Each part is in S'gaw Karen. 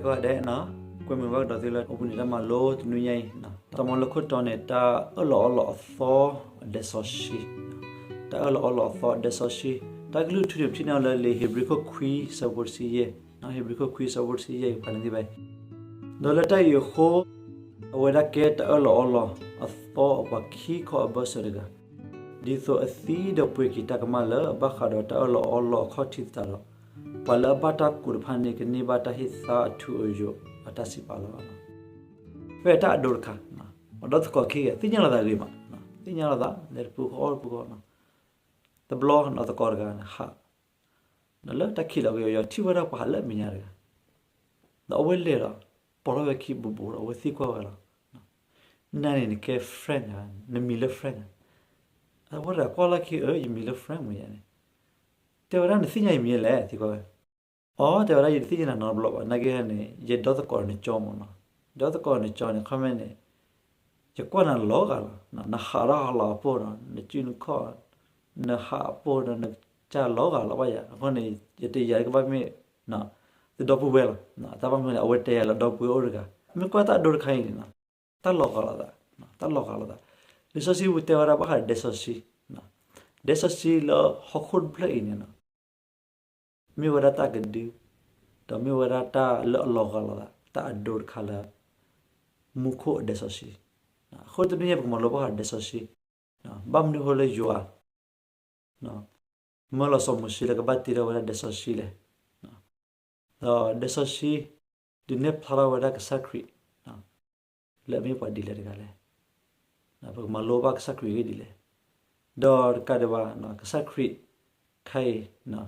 ကိးဂၤဒဲး, ကွဲမုာ်ဘၣ်ကဒီးသုလၢအိၣ်ဘှံးနံၤတၢ်မၤလိတနွံညါအံၤ, တၢ်မၤလိခိၣ်တီန့ၣ် တၢ်အၢၣ်လီၤအီလီၤအသီအဒဲစီဆှံ, တၢ်အၢၣ်လီၤအီလီၤအသီအဒဲစီဆှံ, တၢ်ကလုၢ်ထူန့ၣ် ပထံၣ်န့ၢ်အီၤလၢလံာ်ဧ့ၤဘြံၤခိၣ်ခွံဆၢဖိတဆံယဲၢ်, ဧ့ၤဘြံၤခိၣ်ခွံဆၢဖိတဆံယဲၢ် ကဖးန့ၢ်သ့ၣ်ဘၣ်အံၤ, ဒီးလၢတၢ်အံၤအဃိ အဝဲဒၣ်ကဲတၢ်အၢၣ်လီၤအီလီၤအသီအပှၤခံခီအဘၢၣ်စၢၤတဂၤ, ဒ်သိးအသံဒီးပှ့ၤက့ၤတၢ်ကမၣ်လၢအဘၣ်ဃးဒီးတၢ်အၢၣ်လီၤအီလီၤအခီၣ်ထံးသတးဒီး, ပှၤလၢအဘၣ်တၢ်ကူးတဖၣ်န့ၣ် ကန့ၢ်ဘၣ်တၢ်ဟ့ၣ်သါအထူအယိာ်အတၢ်စံးပာ်လီၤ. ဖဲတၢ်အဒိတခါ, ပှၤဒီသကိးခံဂၤ သ့ၣ်ညါလိာ်သးဂ့ၤမး, သ့ၣ်ညါလိာ်သး လဲၤတပူၤဃီအီၣ်တပူၤဃီ, တဘျီဒီးသကိးတဂၤန့ၣ်ဟး ဒီးလၢတၢ်ခံးလီၤက့ၤအီၤ ထံၣ်ဝဲဒၣ်ပှၤဟးလၢအမဲာ်ညါတဂၤ, ဒီးအဝဲလဲၤဒီး ပိာ်ထီၣ်ဝဲခံဘူးဘူးဒီး အဝဲသံကွၢ်ဝဲလီၤ. နၤန့ၣ်နကဲ friend ဧါ, နမံၤလၢ friend ဧါ. အဝဲတဂၤကွၢ်လီၢ်ခံ အၢ ယမံၤလၢ friend မ့ၢ်ယၤန့ၣ်, တဲဝဲဒၣ်နသ့ၣ်ညါယမံၤလဲၣ် သံကွၢ်ဝဲ, အိ တဲဝဲဒၣ် ယတသ့ၣ်ညါနၤနီတဘျီဘၣ်, နာ်က့ဟဲန့ၣ် ယဒီသကိးနကၠီမ့ၢ်နီၤ, ဒီသကိးနကၠီန့ၣ် ခီမ့ၢ်န့ၣ် ယကွၢ်နၤလီၤဂာ်လီၤ, နဟးထီၣ်ဟးလီၤအပိၢ်နီၤ, နစုနခီၣ်, နဟးအပိၢ်ဒီးနကစၢ်လီၤဂာ်လီၤဘၣ်ယၤ, အဃိန့ၣ် ယတယၤကဘၣ်မ့ၢ် သုဒီပုၢ်ဝဲၢ်လီၤ. တၢ်ဘၣ်မနုၤလဲၣ် အဝဲတဲယၤလၢဒီပုၢ်ဝဲၢ်အိၣ်တဂၤ, မ့ၢ်ကွၢ်တၢ်အဒိတခါအံၤန့ၣ်နီၤ, တၢ်လီၤဂာ်လိာ်သး, တၢ်လီၤဂာ်လိာ်သး, လံာ်စီဆှံပူၤတဲဝဲဒၣ်ဘၣ်ဃးဒီးဒဲစီဆှံ, ဒဲစီဆှံလၢဟီၣ်ခိၣ်တဖျၢၣ်အံၤန့ၣ်နီၤ မ့ၢ်ဝဲဒၣ်တၢ်ကဒု, ဒီးမ့ၢ်ဝဲဒၣ်တၢ်လၢအလီၤဂာ်လိာ်သး တၢ်အဒိတခါလၢ မူခိၣ်အဒဲစီဆှံ, အဃိတနွံညါပကမၤလိဘၣ်ဃးဒီးဒဲစီဆှံ, ဘၣ်မနုၤအဃိလၢယွၤ မၢလီၤစီၤမိၤၡ့လၢကဘၣ်တ့ထီၣ်ဝဲဒၣ်ဒဲစီဆှံလဲၣ်, ဒီးဒဲစီဆှံ ဒုးနဲၣ်ဖျါထီၣ်ဝဲဒၣ်ကစၢ်ခရံာ် လၢအမ့ၢ်ပှၤဒ်လဲၣ်တဂၤလဲၣ်. ပကမၤလိဘၣ်ကစၢ်ခရံာ်အဂ့ၢ်ဒ်လဲၣ်. ဒီးတကးဒံးဘၣ် ကစၢ်ခရံာ်ခါအံၤ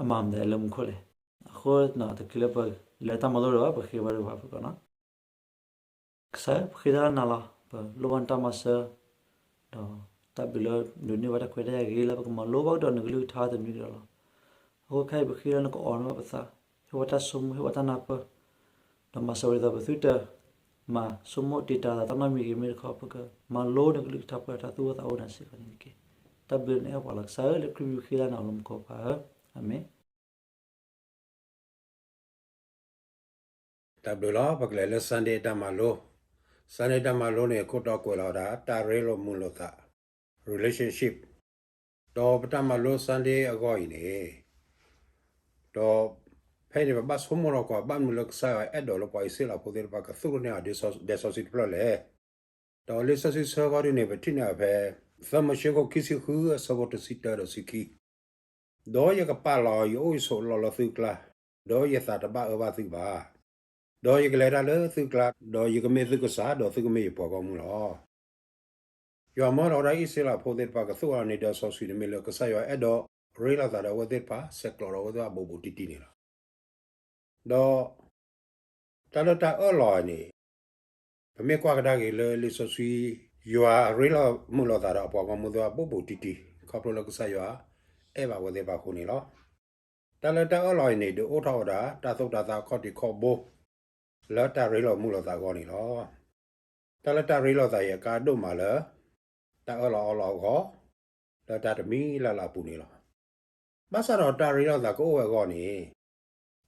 အမၤမနုၤလၢမူခိၣ်လဲၣ်. အဃိ တချုးလၢပလဲၤတၢ်မၤလိတဂ့ၤဘၣ် ပဃ့ဘါထုကဖၣ်ဖုၣ်ကိာ်နီၤ. ကစၢ်ဧၢ ပဃ့တၢ်လၢနၤလီၤ. ပလိၣ်ဘၣ်နတၢ်မၤစၢၤ ဒီးတၢ်ဘျုးလၢဒိးန့ၢ်ဘၣ်တၢ်ခွဲးတၢ်ယာ်ဂ့ၤ လၢပကမၤလိဘၣ်ကဒီးနကလုၢ်ကထါတနွံဒီးလီၤ. အဃိခဲအံၤ ပဃ့လၢနကအီၣ်န့ၢ်ဘၣ်ပသး, ဟ့ၣ်ဝဲတၢ်ဆိကမိၣ် ဟ့ၣ်ဝဲတၢ်နၢ်ပၢၢ်, ဒီးမၤစၢၤဝဲဒ်သိးပသုတမၤဆိကမိၣ်တ့ၢ်တၢ်သးတၢ်နီတမံၤဂ့ၤမ့ၢ်တခီ ပကမၤလိနကလုၢ်ကထါပှဲၤဒီးတၢ်သူၣ်အိၣ်သးအိၣ်န့ၣ်စ့ၢ်ကီးန့ၣ်တက့ၢ်. တၢ်ဘျုးန့ၣ်အဲၣ်ပှၤလီၤ. ကစၢ်ဧၢ လၢခရံာ်မံၤပဃ့လၢနၤလီၤ မူခိၣ်ပၢ်ဧၢ, အၤမ့ၣ်. တၢ်ဘျုးလီၤ. ပကလဲၤလၢ Sunday တၢ်မၤလိ, Sunday တၢ်မၤလိန့ၣ် ခိၣ်တီကွဲးလီၤဝဲဒၣ် တၢ်ရ့လိာ်မုာ်လိာ်သး relationship, ဒီးပတၢ်မၤလိ Sunday အဂီၢ်အံၤန့ၣ်, ဒီးဖဲအံၤန့ၣ် ပဘၣ်ဆိကမိၣ်ထီၣ်ကွၢ် ဘၣ်မနုၤလၢကစၢ်ယွၤအဲၣ်ဒိးလၢပှၤအံၣ်စရ့လးဖိသ့ၣ်တဖၣ် ကသူၣ်ထီၣ်န့ၢ်အီၤဒဲစီဆှံတဖျၢၣ်လဲၣ်. ဒီးလံာ်စီဆှံဆၢကတီၢ်ဒ်န့ၣ် ပထံၣ်န့ၢ်အီၤဖဲ သၢမိၤၡ့ခိၣ်ခံဆံဃု အဆၢဖိတဆံတၢဒီးဆံခံ, ဒီးယကပာ်လီၤယအိၣ်ယဆိးလီၤလၢသုကျါ, ဒီးယသးတဘၣ်အၢဘၣ်သုဘၣ်. ဒီးယကလဲၤတၢ်လၢသုကျါ, ဒီးယကမ့ၢ်သုကစၢ်, ဒီးသုကမ့ၢ်ယပှၤဂီၢ်မုၢ်လီၤ. ယွၤမၢလီၤဝဲဒၣ်အံၣ်စရ့လးဖိသ့ၣ်တဖၣ် ကသူၣ်ထီၣ်န့ၢ်ဒဲစီဆှံန့ၣ် မ့ၢ်လၢကစၢ်ယွၤအဲၣ်ဒိးရ့လိာ်သးဒီးအဝဲသ့ၣ်တဖၣ်, ဆဲးကျိးဒီးအဝဲသ့ၣ်တဖၣ်ဘူးဘူးတံၢ်တံၢ်န့ၣ်လီၤ. ဒီးတၢ်လၢတၢ်အၢၣ်လီၤန့ၣ်, ပမ့ၢ်ကွၢ်ကဒါက့ၤလၢလံာ်စီဆှံ, ယွၤရ့လိာ်မုာ်လိာ်သးဒီးအပှၤဂီၢ်မုၢ်သ့ၣ်တဖၣ်ဘူးဘူးတံၢ်တံၢ် ခီဖျိလၢကစၢ်ယွၤအဲၣ်ဘၣ်ဝဲသ့ၣ်တဖၣ်အဃိန့ၣ်လီၤ. တၢ်လၢတၢ်အၢၣ်လီၤအံၤန့ၣ် ဒုးအိၣ်ထီၣ်ဝဲဒၣ်တၢ်သိၣ်တၢ်သီအခီၣ်ထံးခီၣ်ဘိ လၢတၢ်ရ့လိာ်မုာ်လိာ်သးအဂီၢ်န့ၣ်လီၤ. တၢ်လၢတၢ်ရ့လိာ်သးအံၤ အကါဒိၣ်မးလၢ တၢ်အၢၣ်လီၤအီလီၤအဂီၢ်, လၢတၢ်တမံၤလၢ်လၢ်အပူၤန့ၣ်လီၤ. ဘၣ်ဆၣ်ဒီးတၢ်ရ့လိာ်သးကအိၣ်ဝဲအဂီၢ်န့ၣ်,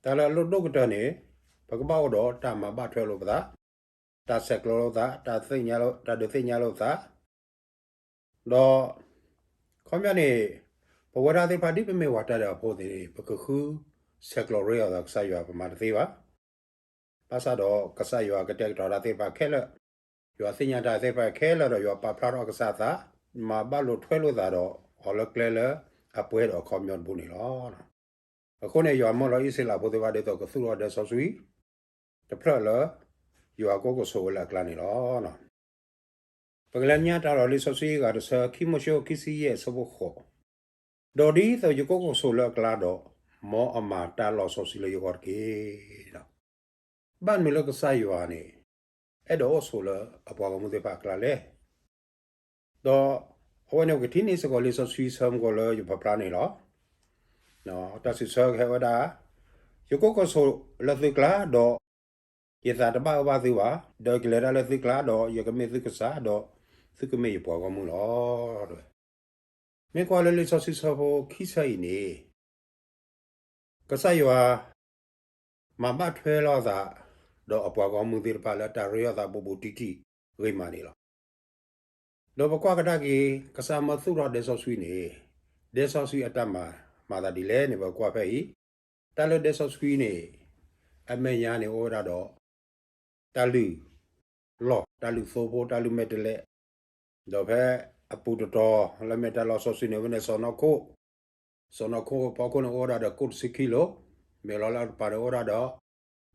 တၢ်လၢအလိၣ်ဒိၣ်ကတၢၢ်န့ၣ်, ပကဘၣ်အိၣ်ဒီးတၢ်မၤဘၣ်ထွဲလိာ်ပသး, တၢ်ဆဲးကျိးလိာ်သး, တၢ်ဒုးသ့ၣ်ညါလိာ်သး, ဒီး ခီပညီန့ၣ်, ပဝဲဒၣ်သ့ၣ်တဖၣ်ဒ်ပမ့ၢ်ပှၤတၢ်ဒဲးအဖိသ့ၣ်န့ၣ် ပကဃုဆဲးကျိးရ့လိာ်သးကစၢ်ယွၤ ပမၤတသ့ဘၣ်. ဘၣ်ဆၣ်ဒီးကစၢ်ယွၤကတဲာ်ကတီၤတၢ်သ့ၣ်တဖၣ်ခဲလၢာ်, ယွၤသ့ၣ်ညါတၢ်သ့ၣ်တဖၣ်ခဲလၢာ်ဒီး ယွၤပာ်ဖျါထီၣ်ကစၢ်အသး, မၤဘၣ်လိာ်ထွဲလိာ်သးဒီးအီၤလၢကျဲလၢအပှဲၤဒီးအခီပညီတဘိန့ၣ်လီၤ. အဃိန့ၣ် ယွၤမၢလီၤအံၣ်စရ့လးဖိသ့ၣ်တဖၣ်ဒ်သိးကသူၣ်ထီၣ်ဒဲစီဆှံ တဖျၢၣ်လၢ ယွၤကိးကဆိးဝဲလၢအကျါန့ၣ်လီၤ. ပကလဲၤညါတၢ်ဒီးလံာ်စီဆှံအဂၤတဆၢ ခံမိၤၡ့ခံဆံယဲၢ်အဆၢဖိဃိး, ဒီးဒ်သိးယကိးကဆိးလၢအကျါဒီး, မ်အမၤတၢ်လီၢ်စီဆှံလၢယဂီၢ်တက့ၢ်. ဘၣ်မနုၤလၢကစၢ်ယွၤန့ၣ် အဲၣ်ဒိးအိၣ်ဆိးလၢအပှၤဂီၢ်မုၢ်သ့ၣ်တဖၣ်အကျါလဲၣ်. ဒီးအဝဲန့ၣ် ပကထံၣ်န့ၢ်စ့ၢ်ကီးလံာ်စီဆှံဆၢမုၢ်ကီၢ်လၢယဖးဖျါန့ၣ်လီၤ. တၢ်စံးဆၢကဟဲဝဲဒၣ်, ယကိးကဆိးလၢသုကျါဒီး, ယသးတဘၣ်အၢဘၣ်သုဘၣ်, ဒီးယကလဲၤတၢ်လၢသုကျါဒီး ယကမ့ၢ်သုကစၢ်ဒီး သုကမ့ၢ်ယပှၤဂီၢ်မုၢ်လီၤ. မ့ၢ်ကွၢ်လၢလံာ်စီဆှံဆၢဖိခံဆၢအံၤန့ၣ်, ကစၢ်ယွၤ မၤဘၣ်ထွဲလိာ်သး ဒီးအပှၤဂီၢ်မုၢ်သ့ၣ်တဖၣ်လၢတၢ်ရ့လိာ်သးဘူးဘူးတံၢ်တံၢ်ဂ့ၤမးန့ၣ်လီၤ. ဒီးပကွၢ်ကဒါက့ၤ ကစၢ်မၢသူၣ်ထီၣ်ဒဲစီဆှံန့ၣ် ဒဲစီဆှံအတၢ်မၤမၤသးဒ်လဲၣ်န့ၣ် ပကွၢ်ဖဲအံၤ, တၢ်လၢဒဲစီဆှံန့ၣ် အမဲာ်ညါန့ၣ်အိၣ်ဝဲဒၣ်ဒီး တၢ်လုၢ်လီၢ် တၢ်လုၢ်သိဖိ တၢ်လုၢ်မဲာ်တဲးလဲး, ဒီးဖဲအပူၤတတီၤ လၢမ့ၢ်တၢ်လီၢ်စီဆှံန့ၣ် ဝဲန့ၣ်စီၢ်နီၤခိၣ်, စီၢ်နီၤခိၣ်ဖီခိၣ်န့ၣ်အိၣ်ဝဲဒၣ်ဒီးကိၣ်တဆံခံကံလိ, မ့ၢ်လီၤလၢအတပၤန့ၣ်အိၣ်ဝဲဒၣ်ဒီး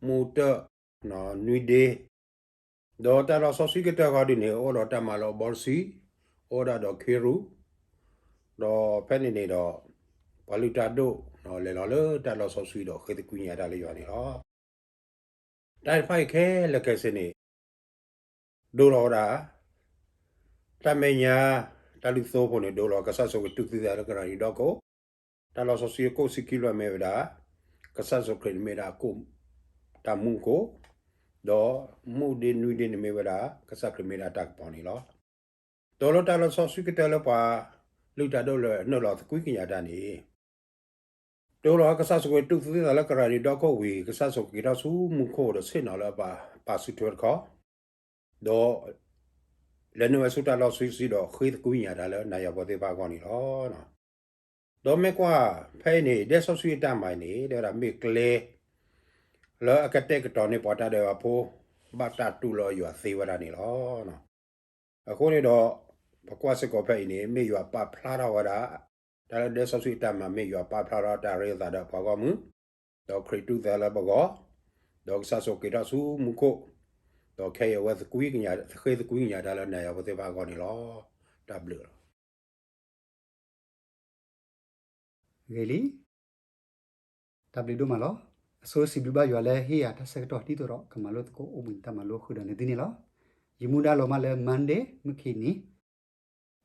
မူတၢၢ် နွံဒ့, ဒီးတၢ်လီၢ်စီဆှံကတၢၢ်ဃီဒ်န့ၣ် အိၣ်ဒီးတၢ်မၤလိာ်အဘီတဆံ, အိၣ်ဝဲဒၣ်ဒီးခ့ရူၢ်, ဒီးဖဲန့ၣ်န့ၣ်ဒီး ပှၤလုၢ်တၢ်ဒိၣ် လဲၤလီၤလၢတၢ်လီၢ်စီဆှံဒီးဃ့သကွံၢ်ကညးတၢ်လၢယွၤန့ၣ်လီၤ. တၢ်တဖၣ်အံၤခဲလၢာ်ခဲဆ့န့ၣ် ဒိလီၤဝဲဒၣ် တၢ်မဲာ်ညါ တၢ်လုၢ်သိဖိန့ၣ် ဒိလီၤ ကစၢ်ယ့ၣ်ၡူးခရံာ်တူၢ်သံသးလၢကရၤနံဒီခိၣ်, တၢ်လီၢ်စီဆှံအကိၣ်တဆံခံကံလိမ့ၢ်ဝဲဒၣ် ကစၢ်ယ့ၣ်ၡူးခရံာ်န့ၣ်မ့ၢ်ဒၣ်အကိၣ် တၢ်မူအခိၣ်, ဒီးမူဒ့နွံဒ့န့ၣ်မ့ၢ်ဝဲဒၣ် ကစၢ်ခရံာ်မ့ၢ်ဒၣ်တၢ်ကပီၤန့ၣ်လီၤ. ဒီးလၢတၢ်လီၢ်စီဆှံကတၢၢ်လၢပှၤလုၢ်တၢ်ဒိၣ်လဲၤနုာ်လီၤသကွံၢ်ကညးတၢ်န့ၣ် ဒိလီၤကစၢ်ယ့ၣ်ၡူးခရံာ်တူၢ်သံသးလၢကရၤနံဒီခိၣ်ဝံၤ ကစၢ်ယ့ၣ်ၡူးခရံာ်က့ၤထီၣ်ဆူမူခိၣ်ဒီးဆ့ၣ်နီၤလၢအပၢ်စုထွဲတခီ, ဒီး လဲၤနုာ်ဝဲဆူတၢ်လီၢ်စီဆှံဒီးဃ့သကွံၢ်ကညးတၢ်လၢနၤယၤဖိသ့ၣ်တဖၣ်အဂီၢ်န့ၣ်လီၤ. ဒီးမ့ၢ်ကွၢ်ဖဲအံၤန့ၣ် ဒဲစီဆှံအတၢ်မၤအံၤန့ၣ် တဲဝဲဒၣ်မ့ၢ်ကျဲ လၢအကတဲာ်ကတီၤန့ၢ်ပှၤတၢ်ဒဲးဘးဖိ ဘၣ်တၢ်တူၢ်လိာ်ယွၤသ့ဝဲဒၣ်န့ၣ်လီၤ. အဃိန့ၣ်ဒီး ပကွၢ်စ့ၢ်ကီးဖဲအံၤန့ၣ် မ့ၢ်ယွၤပာ်ဖျါထီၣ်ဝဲဒၣ် တၢ်လၢဒဲစီဆှံအတၢ်မၤ မ့ၢ်ယွၤပာ်ဖျါထီၣ်တၢ်ရ့လိာ်သးဒီးပှၤဂီၢ်မုၢ်, ဒီးခရံာ်တူၢ်သံလၢပဂီၢ်, ဒီးကစၢ်ယ့ၣ်ၡူးခရံာ်က့ၤထီၣ်ဆူမူခိၣ်, ဒီးခဲအံၤအဝဲသကွံၢ်ကညး ဃ့သကွံၢ်ကညးတၢ်လၢနၤယၤဖိသ့ၣ်တဖၣ်အဂီၢ်န့ၣ်လီၤ. တၢ်ဘျုးလီၤ. ဂ့ၤလံ, တၢ်ဘျုးဒိၣ်မးလီၤ. အဆိစံးဘျုးဘၣ်ယွၤလၢဟ့ၣ်ယၤတၢ်ဆၢကတီၢ်ဒ်သိးဒီးကမၤလိသကိးအိၣ်ဘှံးနံၤတၢ်မၤလိဃုာ်ဒီးနသုန့ၣ်လီၤ. ယမူဒါလီၤမးလၢ Monday မုၢ်ခံနံၤ,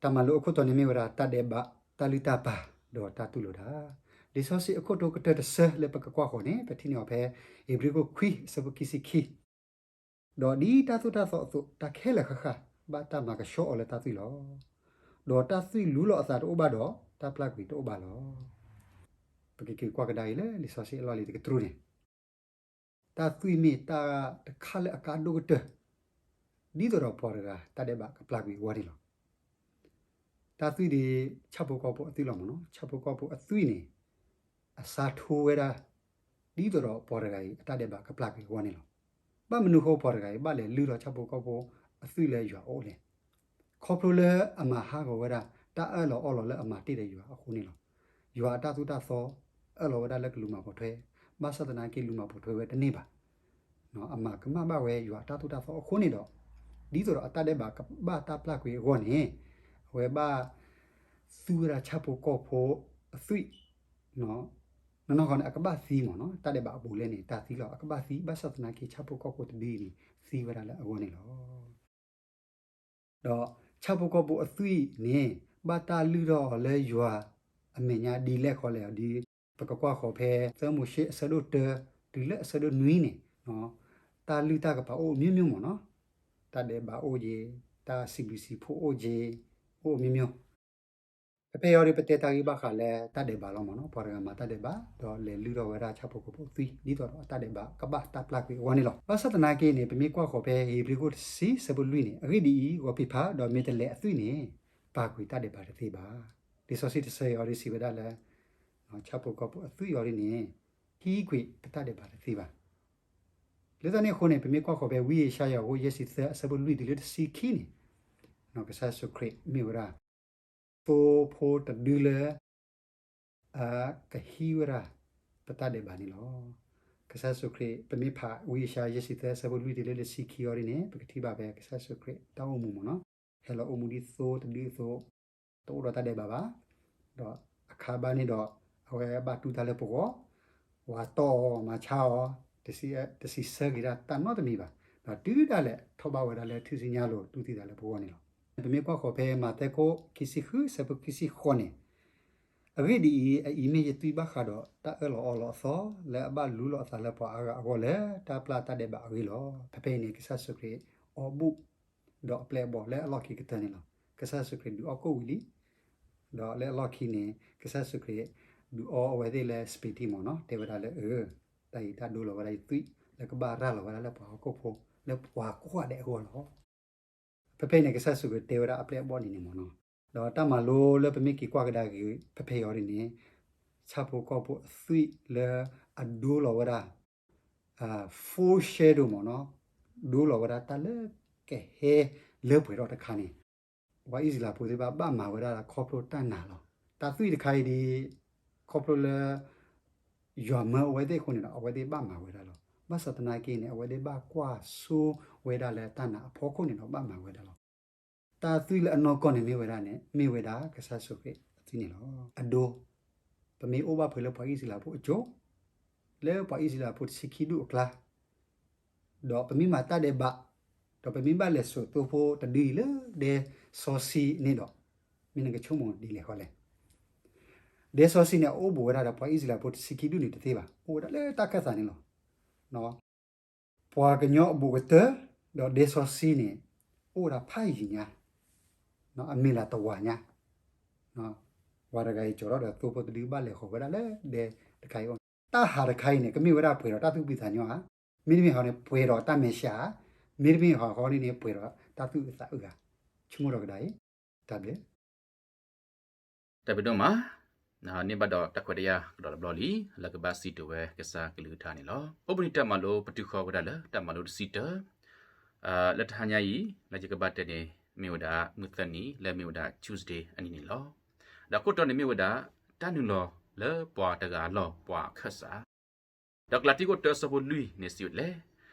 တၢ်မၤလိအခိၣ်တီန့ၣ်မ့ၢ်ဝဲဒၣ် တၢ်ဒဲးဘး တၢ်လုၢ်တၢ်ပာ် ဒီးတၢ်တူၢ်လိာ်တၢ်. လံာ်စီဆှံအခိၣ်တီကတၢၢ်တဆၢလၢပကကွၢ်ဃီၤန့ၣ် ပထံၣ်န့ၢ်အီၤဖဲ ဧ့ၤဘြံၤခိၣ်ခွံ အဆၢဖိခံဆံခံ ဒီးဒ်တၢ်သိၣ်တၢ်သီအသိး တၢ်ခဲလၢာ်ဃၣ်ဃၣ် ဘၣ်တၢ်မၤကဆှီအီၤလၢတၢ်သွံၣ်လီၤ. ဒီးတၢ်သွံၣ်လူလီၤအသးတအိၣ်ဘၣ်ဒီး တၢ်ပျၢ်ကွံာ်တအိၣ်ဘၣ်လီၤ. ပကက့ၤကွၢ်ကဒါအံၤလၢလံာ်စီဆှံအလီၢ်လံၤတကတြူၢ်န့ၣ်, တၢ်သွံၣ်မ့ၢ်တၢ်တခါလၢအကါဒိၣ်ကတၢၢ်, ဒ်သိးဒီးပှၤတဂၤတၢ်ဒဲးဘးကပျၢ်ကွံာ်အဂီၢ်န့ၣ်လီၤ. တၢ်သွံၣ်ဒ် ဆၣ်ဖိကီၢ်ဖိအသွံၣ်လီၤမ့ၢ်နီၤ, ဆၣ်ဖိကီၢ်ဖိအသွံၣ်န့ၣ် အဆါထိဝဲဒၣ် ဒ်သိးဒီးပှၤတဂၤအံၤ အတၢ်ဒဲးဘးကပျၢ်ကွံာ်အဂီၢ်န့ၣ်လီၤ. ဘၣ်မနုၤအဃိပှၤတဂၤအံၤ ဘၣ်လဲၤလုၢ်ထီၣ်ဆၣ်ဖိကီၢ်ဖိအသွံၣ်လၢယွၤအအိၣ်လဲၣ်. ခီဖျိလၢအမၤဟးဂီၤဝဲဒၣ် တၢ်အၢၣ်လီၤအီလီၤလၢအမၤတ့ၢ်ဒီးယွၤအဃိန့ၣ်လီၤ. ယွၤအတၢ်သိၣ်တၢ်သီ အၢၣ်လီၤဝဲဒၣ်လၢကလူၤမၤပိာ်ထွဲ, ဘၣ်ဆၣ်သနာ်က့လူၤမၤပိာ်ထွဲဝဲတန့ၢ်ဘၣ်. အမၤကမၣ်ဘၣ်ဝဲယွၤအတၢ်သိၣ်တၢ်သီအဃိန့ၣ်ဒီး, ဒ်သိးဒီးအတၢ်ဒဲးဘးကဘၣ်တၢ်ပျၢ်ကွံာ်အဂီၢ်န့ၣ်, အဝဲဘၣ်သူဝဲဒၣ်ဆၣ်ဖိကီၢ်ဖိအသွံၣ်, နီၢ်နီၢ်ဃီန့ၣ် အကဘၣ်သံမ့ၢ်နီၤ, တၢ်ဒဲးဘးအဘူးအလဲန့ၣ် တၢ်သံလီၤ, အကဘၣ်သံ ဘၣ်ဆၣ်သနာ်က့ဆၣ်ဖိကီၢ်ဖိတဒုအံၤန့ၣ် သံဝဲဒၣ်လၢအဂီၢ်န့ၣ်လီၤ. ဒီးဆၣ်ဖိကီၢ်ဖိအသွံၣ်န့ၣ် ဘၣ်တၢ်လုၢ်ထီၣ်အီၤလၢယွၤအမဲာ်ညါဒ်လဲၣ်ဃီလဲၣ်, ဒ်ပကကွၢ်ဃီၤဖဲ သၢမိၤၡ့အဆၢဒိၣ်တၢ တုၤလၢအဆၢဒိၣ်နွံန့ၣ်, တၢ်လုၢ်တၢ်ကပၤအိၣ်မျိုးမျိုးမ့ၢ်နီၤ, တၢ်ဒဲးဘးအိၣ်က့ၤ, တၢ်စံးဘျုးစံးဖှိၣ်အိၣ်က့ၤ, အိၣ်မျိုးမျိုး. ဖဲဖဲအံၤဒီးပတဲတၢ်ဂ့ၢ်ဘၣ်ဃးလၢတၢ်ဒဲးဘးလီၤမ့ၢ်နီၤ, ပှၤတဂၤမၤတၢ်ဒဲးဘး ဒီးလဲၤလုၢ်ထီၣ်ဝဲဒၣ်ဆၣ်ဖိကီၢ်ဖိအသွံၣ် ဒ်သိးဒီးအတၢ်ဒဲးဘးကဘၣ်တၢ်ပျၢ်ကွံာ်အဂီၢ်န့ၣ်လီၤ. ဘၣ်ဆၣ်သနာ်က့န့ၣ် ပမ့ၢ်ကွၢ်ဃီၤဖဲဧ့ၤဘြံၤခိၣ်တဆံ ဆၢဖိလွံၢ်န့ၣ်, အဂ့ၢ်ဒ်အံၤ, ဂီၤဖံးဖးဒီးမဲာ်တဲးလဲးအသွံၣ်န့ၣ် ပာ်ကွံာ်တၢ်ဒဲးဘးတသ့ဘၣ်. လံာ်စီဆှံတဆၢအံၤအီၤဒ်စံးဝဲဒၣ်လၢ ဆၣ်ဖိကီၢ်ဖိအသွံၣ်အံၤဒ်န့ၣ် ဟံးကွံာ်ပတၢ်ဒဲးဘးတသ့ဘၣ်. လၢတၢ်န့ၣ်အဃိန့ၣ် ပမ့ၢ်ကွၢ်ဃီၤဖဲဝံယၡါယၤအခိၣ်ယဲၢ်ဆံသၢ အဆၢဖိလွံၢ်တုၤလၢတဆံခံန့ၣ်, ကစၢ်ယ့ၣ်ၡူးခရံာ်မ့ၢ်ဝဲဒၣ် သိဖိတဒုလၢ အကဟံးဝဲဒၣ် ပတၢ်ဒဲးဘးန့ၣ်လီၤ. ကစၢ်ယ့ၣ်ၡူးခရံာ် ပမ့ၢ်ဖးဝံယၡါယၤယဲၢ်ဆံသၢ အဆၢဖိလွံၢ်တုၤလၢတဆံခံအံၤဒ်န့ၣ် ပကထံၣ်ဘၣ်ဖဲကစၢ်ယ့ၣ်ၡူးခရံာ်တၢ်အိၣ်မူမ့ၢ်နီၤ, ဟဲလီၤအိၣ်မူဒ်သိတဒုအသိး, တအိၣ်ဒီးတၢ်ဒဲးဘးဘၣ်. ဒီးအခါဘၣ်န့ၣ်ဒီး အဝဲဘၣ်တူၢ်တၢ်လၢပဂီၢ်, ဝၤတီၢ်အီၤမၤဆါအီၤ, တစံးဆၢက့ၤဒၣ်တၢ်နီတမံၤဘၣ်. ဒီးတုၤဒၣ်လဲာ်ထီၣ်ဘၣ်ဝဲဒၣ်လၢထူၣ်စုညါအလိၤ တူၢ်သံသးလၢပဂီၢ်န့ၣ်လီၤ. ပမ့ၢ်ကွၢ်ဃီၤဖဲမးသဲခိၣ်ခံဆံဃု အဆၢဖိခံဆံဃိးန့ၣ်, အဂ့ၢ်ဒ်အံၤ, အအံၤမ့ၢ်ယသွံၣ်ဘၣ်ဃးဒီးတၢ်အၢၣ်လီၤအီလီၤအသီ လၢအဘၣ်လူလီၤအသးလၢပှၤအါဂၤအဂီၢ်လၢတၢ်ပျၢ်တၢ်ဒဲးဘးအဂ့ၢ်လီၤ. ဖဲဖဲအံၤန့ၣ် ကစၢ်ယ့ၣ်ၡူးခရံာ်အီၣ်ဘူၣ် ဒီးအပျဲၢ်အဘီၣ်လၢအလီၢ်ခံကတၢၢ်န့ၣ်လီၤ. ကစၢ်ယ့ၣ်ၡူးခရံာ်ဒုးအီၣ်ကိၣ်ဝံၤလံ, ဒီးလၢအလီၢ်ခံန့ၣ် ကစၢ်ယ့ၣ်ၡူးခရံာ်ဒုးအီအဝဲသ့ၣ်လၢ စပံးတံၢ်မ့ၢ်နီၤ, တဲဝဲဒၣ်လၢအ တၢ်အံၤတၢ်ဒိလီၤဝဲဒၣ်ယသွံၣ် လၢကဘၣ်ရၤလီၤဝဲဒၣ်လၢပှၤဟီၣ်ခိၣ်ဖိ လၢပှၤကိးဂၤဒဲးအဂီၢ်လီၤ. ဖဲဖဲအံၤန့ၣ် ကစၢ်ယ့ၣ်ၡူးခရံာ်တဲဝဲဒၣ်အပျဲၢ်အဘီၣ်န့ၣ်န့ၣ်မ့ၢ်နီၤ, ဒီးတၢ်မၤလိလၢပမ့ၢ်က့ၤကွၢ်ကဒါက့ၤ ဖဲဖဲအံၤအီၤဒ်န့ၣ် ဆၣ်ဖိကီၢ်ဖိအသွံၣ်လၢအဒိလီၤဝဲဒၣ် foreshadow မ့ၢ်နီၤ, ဒိလီၤဝဲဒၣ်တၢ်လၢကဟဲလၢပှဲၤထီၣ်တခါန့ၣ် ပှၤအံၣ်စရ့လးဖိသ့ၣ်တဖၣ်ဘၣ်မၤဝဲဒၣ်ခီဖျိတၢ်နာ်လီၤ. တၢ်သွံၣ်တခါအံၤဒ် ခီဖျိလၢ ယွၤမၢအဝဲသ့ၣ်အဃိန့ၣ်ဒီး အဝဲသ့ၣ်ဘၣ်မၤဝဲဒၣ်လီၤ. ဘၣ်ဆၣ်သနာ်က့န့ၣ် အဝဲသ့ၣ်ဘၣ်ကွၢ်စိဝဲဒၣ်လၢတၢ်နာ်အဖီခိၣ်န့ၣ်ဒီးဘၣ်မၤဝဲဒၣ်လီၤ. တၢ်သွံၣ်လၢအနီၢ်ကီၢ်န့ၣ်မ့ၢ်ဝဲဒၣ်န့ၣ် မ့ၢ်ဝဲဒၣ်ကစၢ်ယ့ၣ်ၡူးခရံာ်အသွံၣ်န့ၣ်လီၤ. အဒိ ပမ့ၢ်အိၣ်ဘၣ်ဖဲလၢပှၤအံၣ်စရ့လးဖိအစိၤ လၢပှၤအံၣ်စရ့လးဖိတဆံခံဒူၣ်အကျါ ဒီးပမ့ၢ်မၤတၢ်ဒဲးဘး, ဒီးပမ့ၢ်ဘၣ်လဲၤစိာ်သိဖိတဒုအံၤလၢဒဲစီဆှံန့ၣ်ဒီး, မ့ၢ်နကဆိကမိၣ်ဒ်လဲၣ်ဃီလဲၣ်. ဒဲစီဆှံန့ၣ် အအိၣ်ဘူးဝဲဒၣ်ဒီးပှၤအံၣ်စရ့လးဖိတဆံခံဒူၣ်န့ၣ်တသ့ဘၣ်, အိၣ်ဝဲဒၣ်လၢတၢ်ခၢၣ်သးန့ၣ်လီၤ. ပှၤကညီအဘူးကတၢၢ် ဒီးဒဲစီဆှံန့ၣ် အိၣ်ဝဲဒၣ်ဖးယံၤညါ, အမ့ၢ်လၢတဝၤညါ, ဝၤတဂၤအံၤကၠီၤထီၣ်ဒီးသိဖိတဒုဘၣ်လဲၤဃီၤဝဲဒၣ်လၢဒဲတခါအံၤအအိၣ်န့ၣ်, တၢ်ဟးတခါအံၤန့ၣ် ကမ့ၢ်ဝဲဒၣ်ပှဲၤဒီးတၢ်သူၣ်ဖှံသးညီဧါ, မ့တမ့ၢ်ဟီန့ၣ် ပှဲၤဒီးတၢ်မဲာ်ဆှးဧါ, မ့တမ့ၢ်ဟီဃီန့ၣ်န့ၣ် ပှဲၤဒီးတၢ်သူၣ်အုးသးအုးဧါ, ဆိကမိၣ်ဒီးကဒါအံၤ, တၢ်ဘျုး တၢ်ဘျုးဒိၣ်မး, န့ၢ်ဘၣ်ဒီးတၢ်ခွဲးတၢ်ယာ်ကဒီးတဘျီလံ, လၢကဘၣ်စံးတ့ၢ်ဝဲကစၢ်ကလုၢ်ကထါန့ၣ်လီၤ. အိၣ်ဘှံးနံၤတၢ်မၤလိပတုာ်ဃီဝဲဒၣ်လၢတၢ်မၤလိတဆံတၢ, လၢတဟါညါအံၤ လၢယကဘၣ်တဲန့ၣ် မ့ၢ်ဝဲဒၣ်မုၢ်သၢနံၤ လၢမ့ၢ်ဝဲဒၣ် Tuesday အနံၤန့ၣ်လီၤ. ဒီးခိၣ်တီန့ၣ်မ့ၢ်ဝဲဒၣ် တၢ်နုာ်လီၤလၢပှၤတဂၤအလီၢ်ပှၤအခၢၣ်စး ဒီးကလၤတံခိၣ်တၢဆၢဖိလွံၢ်န့ၣ်စံးဝဲဒ်လဲၣ်,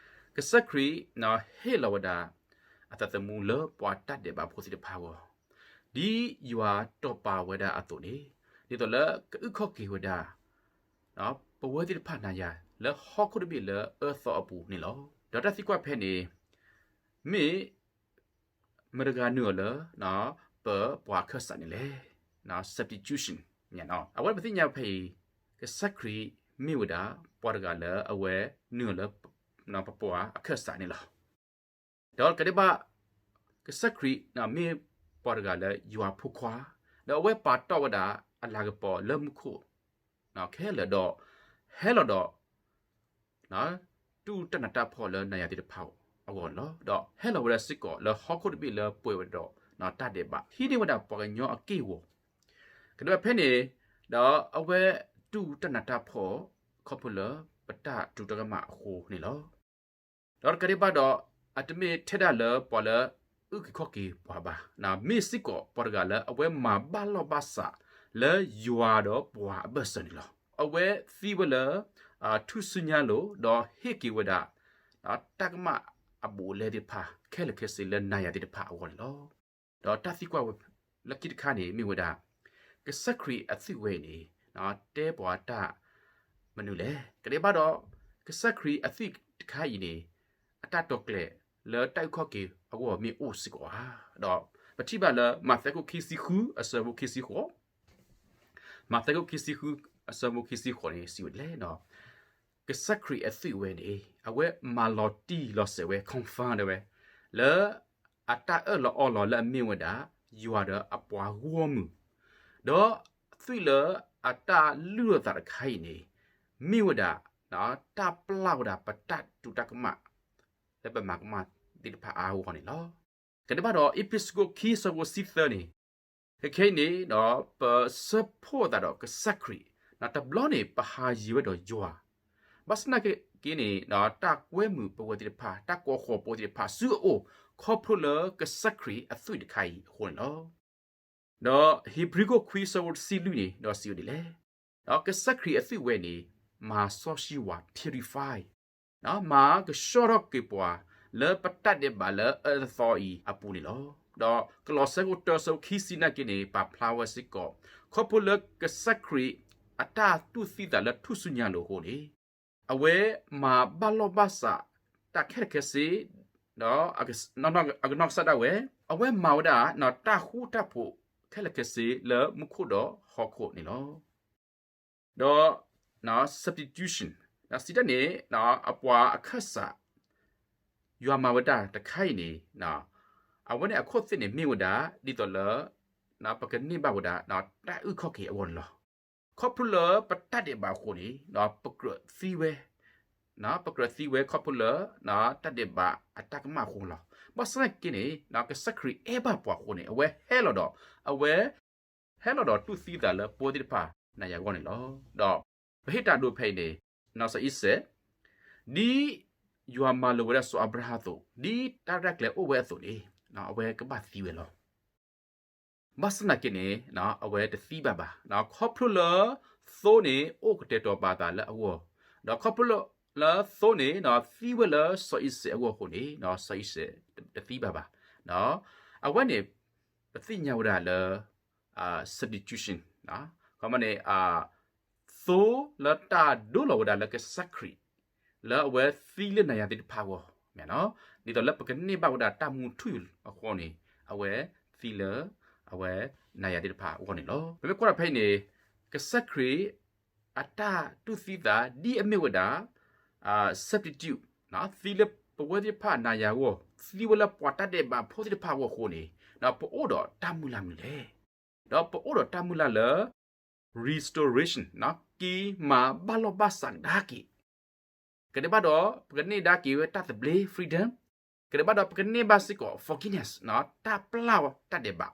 ကစၢ်ခရံာ်ဟ့ၣ်လီၤဝဲဒၣ် အသးသမူလၢပှၤတၢ်ဒဲးဘးဖိသ့ၣ်တဖၣ်အဂီၢ်, ဒ်ယွၤတီၢ်ပာ်ဝဲဒၣ်အသိးန့ၣ်, ဒ်သိးလၢကအုၣ်ခီၣ်က့ၤဝဲဒၣ် ပဝဲသ့ၣ်တဖၣ်နၤယၤ လၢဟီၣ်ခိၣ်တဘ့ၣ်လၢအၢသီအပူၤန့ၣ်လီၤ. ဒီးတၢ်သံကွၢ်ဖဲန့ၣ် မ့ၢ် မတၤတဂၤနုာ်အီၤလၢ ပပှၤအခၢၣ်စးန့ၣ်လဲၣ်, substitution အဝဲပသ့ၣ်ညါဖဲအံၤ ကစၢ်ခရံာ်မ့ၢ်ဝဲဒၣ် ပှၤတဂၤလၢအဝဲနုာ်အီၤလၢ ပပှၤအခၢၣ်စးန့ၣ်လီၤ. ဒီးကဒဲးဘၣ် ကစၢ်ခရံာ်မ့ၢ်ပှၤတဂၤလၢယွၤဖိခွါ, ဒီးအဝဲပာ်တီၢ်ဝဲဒၣ်အလၤကပီၤလၢမူခိၣ် ခဲလၢာ်ဒီး ဟဲလီၤဒီး တူၢ်တၢ်နးတၢ်ဖှီၣ်လၢနၤယၤသ့ၣ်တဖၣ်အဂီၢ်န့ၣ်လီၤ. ဒီးဟဲလီၤဝဲဒၣ်စ့ၢ်ကီးလၢဟီၣ်ခိၣ်တဘ့ၣ်လၢပှဲၤဝဲဒီးတၢ်ဒဲးဘး, ဟံးန့ၢ်ဝဲဒၣ်ပှၤကညီအက့ၢ်အဂီၤ, ကဒဲးဘၣ်ဖဲန့ၣ် ဒီးအဝဲတူၢ်တၢ်နးတၢ်ဖှီၣ် ခီဖျိလၢပတၢ်တူၢ်တၢ်ကမၣ်အဃိန့ၣ်လီၤ. ဒီးတကးဒံးဘၣ်ဒီး အတမ့ၢ်ထဲဒၣ်လၢပှၤလၢအုၣ်က့ၤခီၣ်က့ၤပှၤဘၣ်, မ့ၢ်စ့ၢ်ကီးပှၤတဂၤလၢအဝဲမၤဘၣ်လီၢ်ဘၣ်စးလၢယွၤဒီးပှၤအဘၢၣ်စၢၤန့ၣ်လီၤ. အဝဲသံဝဲလၢ ထူၣ်စုညါလိၤ ဒီးဟ့ၣ်က့ၤဝဲဒၣ် တၢ်ကမၣ်အဘူးအလဲသ့ၣ်တဖၣ် ခဲလၢာ်ခဲဆ့လၢနၤယၤသ့ၣ်တဖၣ်အဂီၢ်န့ၣ်လီၤ. ဒီးတၢ်သံကွၢ်လၢခံတခါန့ၣ်မ့ၢ်ဝဲဒၣ် ကစၢ်ခရံာ်အသွံၣ်ဝဲအံၤန့ၣ် တဲပှၤတၢ်မနုၤလဲၣ်. ကဒဲးဘၣ်ဒီး ကစၢ်ခရံာ်အသွံၣ်တခါအံၤန့ၣ် အတၢ်တိာ်ကျဲၤလၢတၢ်အုၣ်ခီၣ်က့ၤအဂီၢ်မ့ၢ်အိၣ်စ့ၢ်ကီးဧါ. ဒီးပထံၣ်ဘၣ်လၢမးသဲခိၣ်ခံဆံဃုအဆၢဖိခံဆံဃိး, မးသဲခိၣ်ခံဆံဃုအဆၢဖိခံဆံဃိးန့ၣ် စံးဝဲဒ်လဲၣ်, ကစၢ်ခရံာ်အသွံၣ်ဝဲန့ၣ် အဝဲမၤလီၤတံၢ်လီၤဆဲးဝဲ confirm ဝဲ လၢအတၢ်အၢၣ်လီၤအီလီၤလၢအမ့ၢ်ဝဲဒၣ် ယွၤဒီးအပှၤဂီၢ်မုၢ်, ဒီးသွံၣ်လၢအတၢ်လုၢ်အသးတခါအံၤန့ၣ် မ့ၢ်ဝဲဒၣ် တၢ်ပျၢ်ဝဲဒၣ်ပတၢ်တူၢ်တၢ်ကမၣ် လၢပမၤကမၣ်သ့ၣ်တဖၣ်အါအါဂီၢ်ဂီၢ်န့ၣ်လီၤ. ကဒဲးဘၣ်ဒီး အ့းဖ့းစူးခိၣ်ခံဆၢဖိဆံသၢန့ၣ်, ခဲခဲအံၤန့ၣ်ဒီး ပစၢဖှိၣ်အသးဒီးကစၢ်ခရံာ်, တဘျီန့ၣ်ပဟးယံၤဝဲဒီးယွၤ, ဘၣ်ဆၣ်သနာ်က့န့ၣ် တၢ်ကွဲမုာ်ပဝဲသ့ၣ်တဖၣ်, တၢ်ကိးဃီၤပဝဲသ့ၣ်တဖၣ်ဆူအအိၣ် ခီဖျိလၢကစၢ်ခရံာ်အသွံၣ်တခါအံၤအဃိန့ၣ်လီၤ. ဒီးဟ့းဘြံၤခိၣ်ခွံဆၢဖိတဆံလွံၢ်န့ၣ်ဒီးစံးဝဲဒ်လဲၣ်, ဒီးကစၢ်ခရံာ်အသွံၣ်ဝဲန့ၣ် မၤစီဆှံဝဲ purify, မၤကဆှီထီၣ်က့ၤပှၤ လၢပတၢ်ဒဲးဘးလၢအၢသီအံၤအပူၤန့ၣ်လီၤ. ဒီးကလီးစဲခိၣ်တၢဆၢဖိခံဆံသနာ်က့န့ၣ် ပာ်ဖျါဝဲစ့ၢ်ကီး, ခီဖျိလၢကစၢ်ခရံာ်အတၢ်တူၢ်သံသးလၢထူၣ်စုညါလိၤအဃိန့ၣ် အဝဲမၤဘၣ်လီၢ်ဘၣ်စးတၢ်ခဲလၢာ်ခဲဆ့, ဒီးအကနီၢ်ကစၢ်ဒၣ်ဝဲ, အဝဲမၤဝဲဒၣ်တၢ်ဃူတၢ်ဖိးခဲလၢာ်ခဲဆ့လၢမူခိၣ်ဒီးဟီၣ်ခိၣ်န့ၣ်လီၤ. ဒီး substitution စံးတၢ်န့ၣ် အပှၤအခၢၣ်စး ယွၤမၤဝဲဒၣ်တခါအံၤန့ၣ် အဝဲန့ၣ်အခိၣ်သ့ၣ်န့ၣ်မ့ၢ်ဝဲဒၣ် ဒ်သိးလၢ ပကန့ၢ်ဘၣ်ဝဲဒၣ် တၢ်အုၣ်ခီၣ်က့ၤအဂီၢ်န့ၣ်လီၤ. ခီဖျိလၢပတၢ်ဒဲးဘးအဃိန့ၣ် ပကြၢးသံဝဲ, ပကြၢးသံဝဲခီဖျိလၢ တၢ်ဒဲးဘးအတၢ်ကမၣ်အဃိလီၤ. ဘၣ်ဆၣ်သနာ်က့န့ၣ် ကစၢ်ခရံာ်အဲၣ်ဘၣ်ပှၤအဃိန့ၣ် အဝဲဟဲလီၤဒီး အဝဲ ဟဲလီၤဒီးတူၢ်သံသးလၢပဝဲသ့ၣ်တဖၣ်နၤယၤအဂီၢ်န့ၣ်လီၤ. ဒီးပဟ့ၣ်တၢ်ဒိဖဲအံၤန့ၣ် စီၤအံၤစဲး ဒ်ယွၤမၤလိာ်ဝဲဒၣ်စီၤအၤဘြၤဟၣ်အသိး, ဒ်တၢ်ရဲၣ်တၢ်ကျဲၤအိၣ်ဝဲအသိးန့ၣ် အဝဲကဘၣ်သံဝဲလီၤ. ဘၣ်ဆၣ်သနာ်က့န့ၣ် အဝဲတသံဘၣ်ဘၣ်. ခီဖျိလၢသိန့ၣ်အိၣ်ကတဲာ်ကတီၤပာ်အသးလၢအဂီၢ်, ဒီးခီဖျိလၢသိန့ၣ် သံဝဲလၢစီၤအံၤစဲးအဂီၢ်အဃိန့ၣ် စီၤအံၤစဲးတသံဘၣ်ဘၣ်. အဝဲန့ၣ် ပသ့ၣ်ညါဝဲဒၣ်လၢ substitution န့ၣ် သိလၢတၢ်ဒိလီၤဝဲဒၣ်လၢကစၢ်ခရံာ် လၢအဝဲသံလၢနၤယၤသ့ၣ်တဖၣ်အဂီၢ်, ဒ်သိးလၢပကန့ၢ်ဘၣ်ဝဲဒၣ်တၢ်မူထူယိာ်အဃိန့ၣ် အဝဲသံလၢ အဝဲနၤယၤသ့ၣ်တဖၣ်အဂီၢ်န့ၣ်လီၤ. ပမ့ၢ်ကွၢ်ဒီးဖဲအံၤန့ၣ် ကစၢ်ခရံာ်အတၢ်တူၢ်သံသးဒ်အမ့ၢ်ဝဲဒၣ် substitute သံလၢပဝဲသ့ၣ်တဖၣ်နၤယၤအဂီၢ်, သံဝဲလၢပှၤတၢ်ဒဲးဘးဖိသ့ၣ်တဖၣ်အဂီၢ်အဃိန့ၣ် ပအိၣ်ဒီးတၢ်မုၢ်လၢ်မနုၤလဲၣ်. ဒီးပအိၣ်ဒီးတၢ်မုၢ်လၢ်လၢ restoration က့ၤမၤဘၣ်လီၢ်ဘၣ်စးကဒါက့ၤ ကဒဲးဘၣ်ဒီး ပကန့ၢ်ဒါက့ၤဝဲတၢ်သဘျ့ freedom, ကဒဲးဘၣ်ဒီး ပကန့ၢ်ဘၣ်စ့ၢ်ကီး forgiveness တၢ်ပျၢ်တၢ်ဒဲးဘး,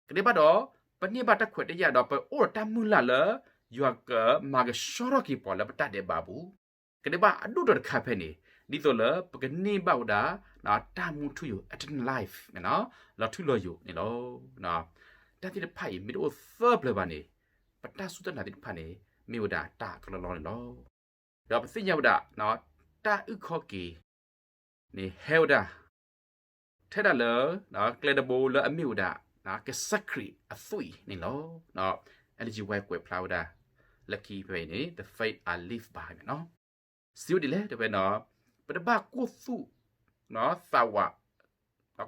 ကဒဲးဘၣ်ဒီး ပန့ၢ်ဘၣ်တၢ်ခွဲးတၢ်ယာ်ဒီး ပအိၣ်ဒီးတၢ်မုၢ်လၢ်လၢ ယွၤကမၤကဆှီထီၣ်က့ၤပှၤလၢပတၢ်ဒဲးဘးအပူၤ, ကဒဲးဘၣ်အဒိၣ်ဒီးတခါဖဲန့ၣ် ဒ်သိးလၢပကန့ၢ်ဘၣ်ဝဲဒၣ် တၢ်မူထူယိာ် eternal life လီၤထူလီၤယိာ်န့ၣ်လီၤ. တၢ်သ့ၣ်တဖၣ်အံၤ မ့ၢ်တအိၣ်သၢပျၢၤဘၣ်န့ၣ် ပတၢ်စူၢ်တၢ်နာ်သ့ၣ်တဖၣ်န့ၣ် မ့ၢ်ဝဲဒၣ်တၢ်ကလီလီန့ၣ်လီၤ. ဒီးပသ့ၣ်ညါဝဲဒၣ် တၢ်အုၣ်ခီၣ်က့ၤန့ၣ်ဟဲဝဲဒၣ် ထဲဒၣ်လၢ ကျဲတဘိလၢအမ့ၢ်ဝဲဒၣ် ကစၢ်ခရံာ်အသွံၣ်န့ၣ်လီၤ. Ellen White ကွဲးဖျါဝဲဒၣ် လၢခံဖဲအံၤန့ၣ် the faith I live by န့ၣ်လီၤ. စံးဝဲဒ်လဲၣ် တဲဝဲန့ၣ် ပတဘၣ်ကိၢ်သူၣ်သးဝး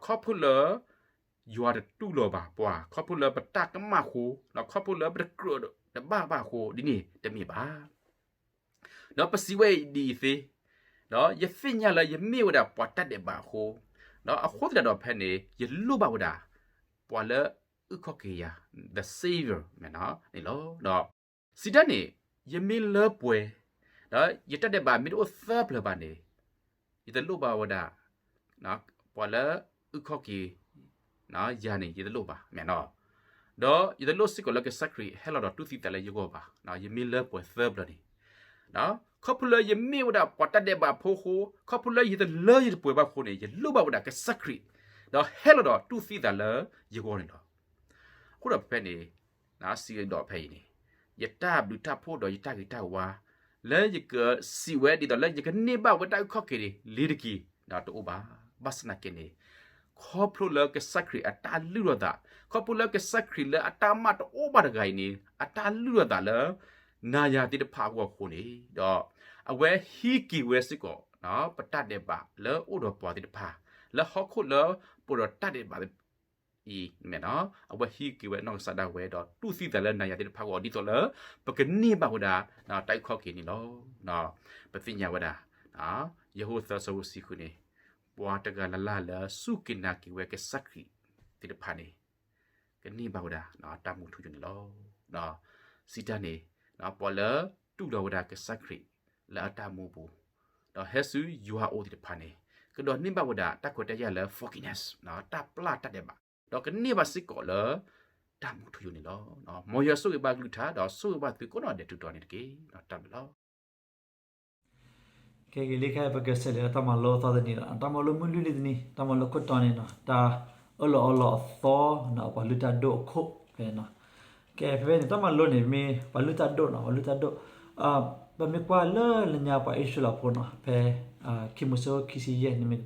ခီဖျိလၢ ယွၤတတူၢ်လိာ်ဘၣ်ပှၤ ခီဖျိလၢပတၢ်ကမၣ်အဃိ, ခီဖျိလၢပတကြၢးတဘၣ်ဘၣ်အဃိ ဒ်န့ၣ်တမ့ၢ်ဘၣ်. ဒီးပစံးဝဲဒ်အံၤသ့, ဒီးယသ့ၣ်ညါလၢယမ့ၢ်ဝဲဒၣ်ပှၤတၢ်ဒဲးဘးအဃိ, ဒီးအဃိသတးဒီးဖဲန့ၣ် ယလိၣ်ဘၣ်ဝဲဒၣ် ပှၤလၢအုၣ်ခီၣ်က့ၤယၤ the Savior န့ၣ်လီၤ. စံးတၢ်န့ၣ် ယမ့ၢ်လၢပှဲၤ, ဒီးယတၢ်ဒဲးဘးမ့ၢ်တအိၣ်သၢပျၢၤဘၣ်န့ၣ် ယတလိၣ်ဘၣ်ဝဲဒၣ် ပှၤလၢအုၣ်ခီၣ်က့ၤ ယၤန့ၣ် ယတလိၣ်ဘၣ်မ့ၢ်နီၤ. ဒီးယတလိၣ်စ့ၢ်ကီးလၢကစၢ်ခရံာ်ဟဲလီၤဒီးတူၢ်သံသးလၢယဂီၢ်ဘၣ်, ယမ့ၢ်လၢပှဲၤသၢပျၢၤန့ၣ်, ခီဖျိလၢယမ့ၢ်ဝဲဒၣ်ပှၤတၢ်ဒဲးဘးဖိအဃိ, ခီဖျိလၢယတလၢယတပှဲၤဘၣ်အဃိန့ၣ် ယလိၣ်ဘၣ်ဝဲဒၣ်ကစၢ်ခရံာ် ဒီးဟဲလီၤဒီးတူၢ်သံသးလၢယဂီၢ်န့ၣ်လီၤ. အဃိဒီးဖဲန့ၣ် စံးဒီးဖဲအံၤန့ၣ် ယတၢ်ဘျုးတၢ်ဖှိၣ်ဒီးယတၢ်ဂ့ၤတၢ်ဝါ လၢယကစံးဝဲဒ်သိးလၢယကန့ၢ်ဘၣ်ဝဲတၢ်အုၣ်ခီၣ်က့ၤန့ၣ် လ့ၤတက့ၤ ဒီးတအိၣ်ဘၣ်. ဘၣ်ဆၣ်သနာ်က့န့ၣ် ခီဖျိလၢကစၢ်ခရံာ်အတၢ်လုၢ်ထီၣ်သး, ခီဖျိလၢကစၢ်ခရံာ်လၢအတၢ်မၢ်တအိၣ်ဘၣ်တဂၤအံၤန့ၣ် အတၢ်လုၢ်ထီၣ်သးလၢ နၤယၤသ့ၣ်တဖၣ်အဂီၢ်အဃိန့ၣ် ဒီးအဝဲဟံးက့ၤဝဲစ့ၢ်ကီး ပတၢ်ဒဲးဘးလၢအိၣ်ဒီးပှၤသ့ၣ်တဖၣ် လၢဟီၣ်ခိၣ်လၢပအိၣ်ဒီးတၢ်ဒဲးဘးအံၤ အဝဲဟံးက့ၤဝဲနီၢ်ကစၢ်ဒၣ်ဝဲဒီးတူၢ်သံသးလၢနၤယၤသ့ၣ်တဖၣ်အဂီၢ် ဒ်သိးလၢ ပကန့ၢ်ဘၣ်ဝဲဒၣ် တၢ်အုၣ်ခီၣ်က့ၤန့ၣ်လီၤ. ပသ့ၣ်ညါဝဲဒၣ် ယဟိဝ်သၢဆၢဖိတဆံဃုန့ၣ် ပှၤတဂၤလၢ်လၢ်လၢစူၢ်က့ၤနာ်က့ၤဝဲကစၢ်ခရံာ်သ့ၣ်တဖၣ်န့ၣ် ကန့ၢ်ဘၣ်ဝဲဒၣ် တၢ်မူထူယိာ်န့ၣ်လီၤ. စံးတၢ်န့ၣ် ပှၤလၢတူၢ်လိာ်ဝဲဒၣ်ကစၢ်ခရံာ်လၢအတၢ်မူအပူၤ ဒီးဟဲဆူယွၤအအိၣ်သ့ၣ်တဖၣ်န့ၣ် ကဒိးန့ၢ်ဘၣ်ဝဲဒၣ်တၢ်ခွဲးတၢ်ယာ်လၢ forgiveness တၢ်ပျၢ်တၢ်ဒဲးဘး ဒီးကန့ၢ်ဘၣ်စ့ၢ်ကီးလၢ တၢ်မူထူယိာ်န့ၣ်လီၤ. မ်ယွၤဆိၣ်ဂ့ၤဘၣ်ကလုၢ်ကထါ ဒီးဆိၣ်ဂ့ၤဘၣ်သုကိးနီၢ်ဒဲးထူတီၤန့ၣ်တက့ၢ်. တၢ်ဘျုးလီၤ. ကဲ ဂ့ၤလံ ခဲအံၤပကစးလဲၤဒီးတၢ်မၤလိအသီတနံၤလီၤ. တၢ်မၤလိမုၢ်လွံၢ်နံၤတနံၤ တၢ်မၤလိခိၣ်တီန့ၣ်နီၤ တၢ်အၢၣ်လီၤအီလီၤအသီနီၤ ပှၤလုၢ်တၢ်ဒိၣ်အခိၣ်ဖဲန့ၣ်နီၤ. ကဲ ဖဲဖဲန့ၣ် တၢ်မၤလိန့ၣ်မ့ၢ်ပှၤလုၢ်တၢ်ဒိၣ်နီၤ ပှၤလုၢ်တၢ်ဒိၣ် ပမ့ၢ်ကွၢ်လၢလၢညါပှၤအံၣ်စရ့လးဖိနီၤ ဖဲ ခံမိၤၡ့ခိၣ်ခံဆံယဲၢ်န့ၣ်မ့ၢ်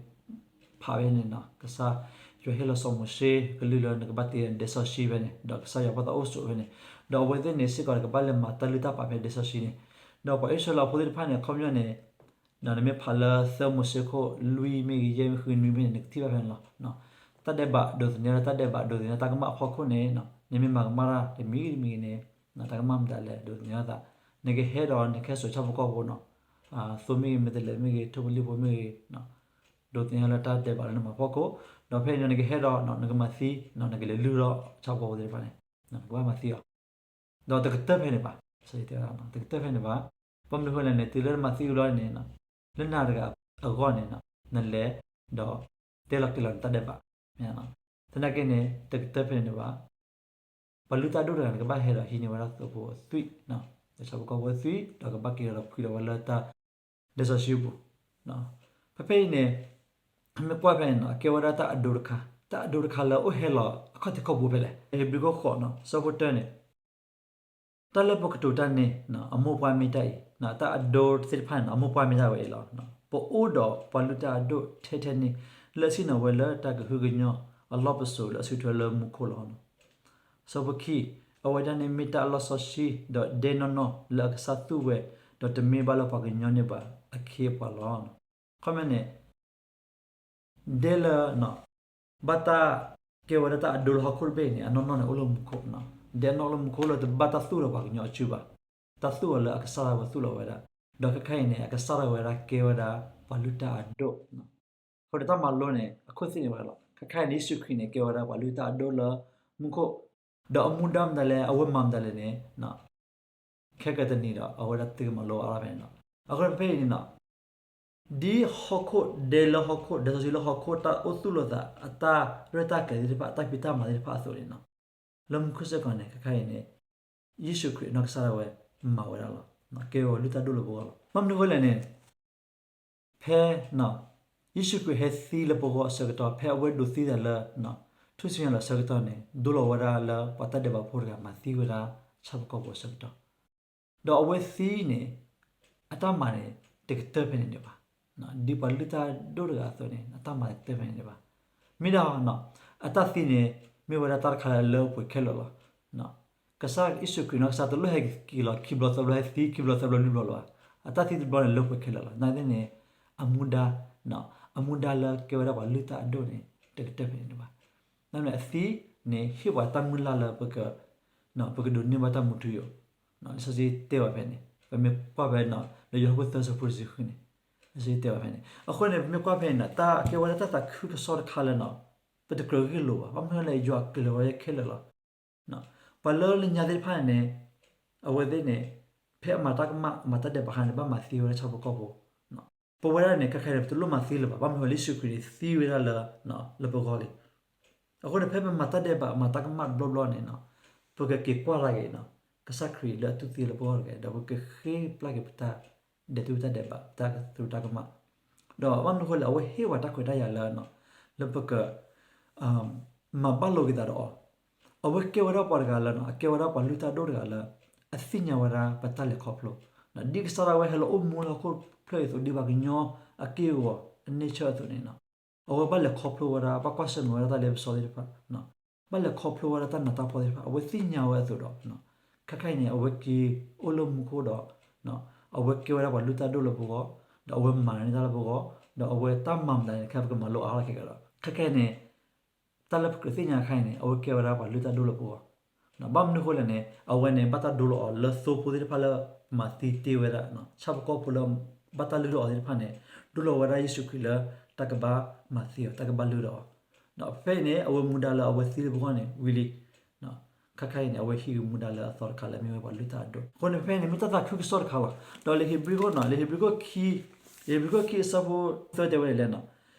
ဖးဖဲန့ၣ်နီၤ ကစၢ်ယွၤဟ့ၣ်လီၤစီၤမိၤၡ့ကလုၢ်လၢနကဘၣ်တ့ဒဲစီဆှံဖဲန့ၣ် ဒီးကစၢ်ယွၤဘၣ်သးအိၣ်ဆိးဖဲန့ၣ် ဒီးအဝဲသ့ၣ်န့ၣ်စ့ၢ်ကီးကဘၣ်လဲၤမၤတၢ်လုၢ်တၢ်ပာ်ဖဲဒဲစီဆှံန့ၣ် ဒီးပှၤအံၣ်စရ့လးဖိသ့ၣ်တဖၣ်န့ၣ် အခီပညီန့ၣ် နမ့ၢ်ဖးလၢသၢမိၤၡ့ခိၣ်လွံၢ်မ့ၢ်ဂ့ၤ ယဲၢ်မ့ၢ်ဂ့ၤ နွံမ့ၢ်ဂ့ၤန့ၣ် နကထံၣ်ဘၣ်ဖဲန့ၣ်လီၤ. တၢ်ဒဲးဘးဒိးသန့ၤဒီးတၢ်ဒဲးဘးဒိးသန့ၤတၢ်ကမၣ်အဖီခိၣ်န့ၣ် နမ့ၢ်မၤကမၣ်တၢ်တမံၤဂ့ၤတမံၤဂ့ၤန့ၣ် တၢ်ကမၣ်မတၤလဲၣ်ဒိးသန့ၤအသး နကဟဲဒီးနကဟဲစိာ်ဆၣ်ဖိကီၢ်ဖိနီၤ သိမ့ၢ်ဂ့ၤ မဲာ်တဲးလဲးမ့ၢ်ဂ့ၤ ထိၣ်ဖိလံၣ်ဖိမ့ၢ်ဂ့ၤ ဒိးသန့ၤလၢတၢ်ဒဲးဘးလၢနမၤဖီခိၣ် ဒီးဖဲန့ၣ်နကဟဲဒီးနကမၤသံ နကလဲၤလုၢ်ထီၣ်ဆၣ်ဖိကီၢ်ဖိသ့ၣ်တဖၣ်န့ၣ် နကဘၣ်မၤသံအီၤ ဒီးတကတၢၢ်ဖဲန့ၣ်ဘၣ် တကတၢၢ်ဖဲန့ၣ်ဘၣ် ဘၣ်မနုၤဃိလဲၣ်န့ၣ် တုၤလၢနမၤသံဝံၤလီၤန့ၣ် လၢနၤတဂၤအဂီၢ်န့ၣ် နလဲၤဒီး တဲလီၤက့ၤလီၤနတၢ်ဒဲးဘး, သနာ်က့န့ၣ် တကတၢၢ်ဖဲန့ၣ်ဘၣ်. ပှၤလုၢ်တၢ်အဒိၣ်တဂၤန့ၣ် ကဘၣ်ဟဲဒီးဟံးန့ၢ်ဝဲဒၣ်သိဖိအသွံၣ်, ဆၣ်ဖိကီၢ်ဖိအသွံၣ် ဒီးကဘၣ်က့ၤဒီးဖှံလီၤဝဲလၢတၢ်လံာ်စီဆှံပူၤ. ဖဲဖဲအံၤန့ၣ် မ့ၢ်ကွၢ်ဖဲန့ၣ် ကဲဝဲဒၣ်တၢ်အဒိတခါ, တၢ်အဒိတခါလၢအိၣ်ဟဲလီၤအခီၣ်ထံးခီၣ်ဘိဖဲလဲၣ်. ဧ့ၤဘြံၤခိၣ်ဃိး ဆၢဖိတၢန့ၣ် တၢ်လၢပကတိၤတၢ်န့ၣ် အမိၢ်ပှၢ်မ့ၢ်တၢ်အံၤ, တၢ်အဒိသ့ၣ်တဖၣ်န့ၣ် အမိၢ်ပှၢ်မ့ၢ်တၢ်ဝဲအံၤလီၤ. ပအိၣ်ဒီးပှၤလုၢ်တၢ်အဒိၣ်ထဲထဲန့ၣ် လၢအဆ့ၣ်နီၤဝဲလၢတၢ်ကဟုကညီၢ်အလီၢ်ပစိာ်လၢအဆူၣ်ထၢလၢမူခိၣ်လီၤ. ဆၢဖိခံ, အဝဲဒၣ်န့ၣ်မ့ၢ်တၢ်အလီၢ်စီဆှံ ဒီးဒဲနီၢ်နီၢ်လၢအကစၢ်သူၣ်ဝဲ, ဒီးတမ့ၢ်ဘၣ်လၢပှၤကညီန့ၢ်ဘၣ်အခ့အပှၤလီၤ. ခီမ့ၢ်န့ၣ် ဒဲလၢ ဘၣ်တၢ်ကဲဝဲဒၣ်တၢ်အဒိလၢဟီၣ်ခိၣ်တဘ့ၣ်န့ၣ် အနီၢ်နီၢ်န့ၣ်အိၣ်လၢမူခိၣ်, ဒဲနီၢ်လၢမူခိၣ်လၢတဘၣ်တၢ်သူၣ်လၢပှၤကညီအစုဘၣ်, တၢ်သူၣ်အီၤလၢအကစၢ်ဒၣ်ဝဲသူၣ်လီၤဝဲဒၣ်, ဒီးခဲခါအံၤန့ၣ် အကစၢ်ဒၣ်ဝဲဒၣ်ကဲဝဲဒၣ်ပှၤလုၢ်တၢ်အဒိၣ်, အဃိန့ၣ်တၢ်မၤလိန့ၣ် အခိၣ်သ့ၣ်န့ၣ်ဝဲလီၤ. ခဲခါအံၤန့ၣ် ယ့ၣ်ၡူးခရံာ်န့ၣ် ကဲဝဲဒၣ်ပှၤလုၢ်တၢ်အဒိၣ်လၢမူခိၣ်, ဒီးအမူဒါမတၤလဲၣ် အဝဲမၤမတၤလဲၣ်န့ၣ် ခဲကတနံၤဒီး အဝဲဒၣ်သုကမၤလိအါထီၣ်ဖဲန့ၣ်လီၤ. အဃိန့ၣ်ဖဲအံၤန့ၣ် ဒ်ဟီၣ်ခိၣ်ဒဲလၢဟီၣ်ခိၣ် ဒဲစီဆှံလၢဟီၣ်ခိၣ် တၢ်အိၣ်သူၣ်လီၤသး အတၢ်ရဲၣ်တၢ်ကျဲၤသ့ၣ်တဖၣ် အတၢ်ဖံးတၢ်မၤသ့ၣ်တဖၣ်အသိးန့ၣ် လၢမူခိၣ်စ့ၢ်ကီးန့ၣ် ခဲခါအံၤန့ၣ် ယ့ၣ်ၡူးခရံာ်အနီၢ်ကစၢ်ဒၣ်ဝဲမၤဝဲဒၣ်လီၤ. ကဲဝဲလုၢ်တၢ်ဒိၣ်လၢပဂီၢ်လီၤ. ဘၣ်မနုၤအဃိလဲၣ်န့ၣ် ဖဲ ယ့ၣ်ၡူးခရံာ်ဟဲသံလၢပဂီၢ်အဆၢကတီၢ် ဖဲအဝဲဒိးသံတၢ်လၢ ထူၣ်စုညါလီၤအဆၢကတီၢ်န့ၣ် ဒိလီၤဝဲဒၣ်လၢပှၤတၢ်ဒဲးဘးဖိတဂၤ မၤသံဝဲဒၣ် ဆၣ်ဖိကီၢ်ဖိအဆၢကတီၢ် ဒီးအဝဲသံန့ၣ် အတၢ်မၤန့ၣ် တကတၢၢ်ဖဲန့ၣ်န့ၣ်ဘၣ်. ဒ်ပှၤလုၢ်တၢ်ဒိၣ်တဂၤအသိးန့ၣ် အတၢ်မၤတကတၢၢ်ဖဲန့ၣ်န့ၣ်ဘၣ်. မ့ၢ်ဒၣ် အတၢ်သံန့ၣ် မ့ၢ်ဝဲဒၣ်တၢ်တခါလၢလၢပှဲၤခဲလၢာ်လီၤ. ကစၢ်ယ့ၣ်ၡူးခရံာ်နီၢ်ကစၢ်တလိၣ်ဟဲက့ၤလီၤခံဘျီသၢဘျီ ဟဲသံခံဘျီသၢဘျီလွံၢ်ဘျီလၢၤဘၣ်. အတၢ်သံတဘျီန့ၣ်လၢပှဲၤခဲလၢာ်လီၤ. နာ်သက့န့ၣ် အမူဒါ အမူဒါလၢကဲဝဲဒၣ်ပှၤလုၢ်တၢ်အဒိၣ်န့ၣ် တကတၢၢ်ဖဲန့ၣ်န့ၣ်ဘၣ်. နာ်သက့န့ၣ် အသံန့ၣ် ဟ့ၣ်ပှၤတၢ်မုၢ်လၢ်လၢ ပကဒိးန့ၢ်ဘၣ်တၢ်မူထူယိာ်, လံာ်စီဆှံတဲဝဲဖဲန့ၣ် ပမ့ၢ်ကွၢ်ဖဲ လံာ်ယိၤဟၣ်ခိၣ်သၢဆၢဖိတဆံဃုန့ၣ် လံာ်စီဆှံတဲဝဲဖဲန့ၣ်. အဃိန့ၣ် ပမ့ၢ်ကွၢ်ဖဲန့ၣ် တၢ်ကဲဝဲဒၣ်တၢ်သးခုကစီၣ်တခါလၢ ပတကြၢးဂ့ၢ်လိာ်ဘၣ်. ဘၣ်မနုၤလဲၣ် ယွၤအကျဲၤဝဲခဲလၢာ်လီၤ. ပှၤလၢလၢညါသ့ၣ်တဖၣ်န့ၣ် အဝဲသ့ၣ်န့ၣ် ဖဲအမၤတၢ်ကမၣ် အမၤတၢ်ဒဲးဘးအခါန့ၣ် ဘၣ်မၤသံဝဲဒၣ်ဆၣ်ဖိကီၢ်ဖိ ပဝဲဒၣ်န့ၣ် ခဲခါန့ၣ် ပတလိၣ်မၤသံလၢၤဘၣ်. ဘၣ်မနုၤလဲၣ် ယ့ၣ်ၡူးခရံာ်န့ၣ် သံဝဲဒၣ်လၢ လၢပဂီၢ်လံ. အဃိန့ၣ် ဖဲပမၤတၢ်ဒဲးဘး မၤတၢ်ကမၣ်တဘျီဘျီန့ၣ် ပကက့ၤကွၢ်လၢ်က့ၤ ကစၢ်ခရံာ်လၢအတူၢ်သံလၢပဂီၢ်တဂ့ၤ ဒီးပကဃ့ပျၢ်က့ၤပတၢ်ဒဲးတူၢ်တၢ်ဒဲးဘး ပတၢ်ကသူတၢ်ကမၣ်. ဒီးဘၣ်မနုၤအဃိလဲၣ် အဝဲဟ့ၣ်ဝဲတၢ်ခွဲးတၢ်ယာ်လၢ လၢပက မၤဘၣ်လိာ်က့ၤသးဒီးအီၤ. အဝဲကဲဝဲဒၣ်ပှၤတဂၤလၢ အကဲဝဲဒၣ်ပှၤလုၢ်တၢ်ဒိၣ်တဂၤလၢ အသ့ၣ်ညါဝဲဒၣ်ပတၢ်လဲၤခီဖျိ, ဒ်ကစၢ်ဒၣ်ဝဲဟဲလီၤအိၣ်မူလၢဟီၣ်ခိၣ်ဖျၢၣ်အံၤအသိး ဒ်ပှၤကညီအက့ၢ်အဂီၤအ nature အသိးန့ၣ် အဝဲဘၣ်လဲၤခီဖျိဝဲဒၣ် ဘၣ်ကွၢ်ဆၢၣ်မဲာ်ဝဲဒၣ်တၢ်လ့ပစီသ့ၣ်တဖၣ်, ဘၣ်လဲၤခီဖျိဝဲဒၣ်တၢ်နးတၢ်ဖှီၣ်သ့ၣ်တဖၣ် အဝဲသ့ၣ်ညါဝဲအသိးဒီး ခဲခါအံၤန့ၣ် အဝဲက့ၤအိၣ်လၢမူခိၣ်ဒီး အဝဲကဲဝဲဒၣ်ပှၤလုၢ်တၢ်ဒိၣ်လၢပဂီၢ်, ဒီးအဝဲမၤန့ၢ်တၢ်လၢပဂီၢ်, ဒီးအဝဲတၢ်မၤမတၤန့ၣ် ခဲပကမၤလိအါထီၣ်ခဲကဒီး ခဲခါအံၤန့ၣ် တၢ်လၢပကြၢးသ့ၣ်ညါတခါအံၤန့ၣ် အဝဲကဲဝဲဒၣ်ပှၤလုၢ်တၢ်ဒိၣ်လၢပဂီၢ်, ဘၣ်မနုၤအဃိလဲၣ်န့ၣ် အဝဲန့ၣ် ဘၣ်တၢ်ဒိလီၤအီၤလၢသိဖိသ့ၣ်တဖၣ်လၢမၤသံတ့ၢ်ဝဲဒၣ် ဆၣ်ဖိကီၢ်ဖိလၢ ဘၣ်တၢ်လုၢ်ထီၣ်အီၤသ့ၣ်တဖၣ်န့ၣ် ဒိလီၤဝဲဒၣ်ယ့ၣ်ၡူးခရံာ်လၢတၢ်ကဘၣ်မၤသံအီၤ တၢ်ကဘၣ်လုၢ်ထီၣ်အီၤ. ဖဲအံၤန့ၣ် အဝဲမူဒါလၢအဝဲသံလၢပဂီၢ်န့ၣ် ဝံၤလံ ခဲခါအံၤန့ၣ် အဝဲဟံးက့ၤမူဒါလၢအသီတခါလၢအမ့ၢ်ဝဲပှၤလုၢ်တၢ်အဒိၣ်. အဃိန့ၣ် ဖဲအံၤန့ၣ် မ့ၢ်တၢ်သးခုကစီၣ်တခါလီၤ. ဒီးလံာ်ဧ့ၤဘြံၤခိၣ်န့ၣ် လံာ်ဧ့ၤဘြံၤခိၣ်ခံ, လံာ်ဧ့ၤဘြံၤခိၣ်ခံအဆၢဖိသၢတဲဝဲဒ်လဲၣ်န့ၣ်,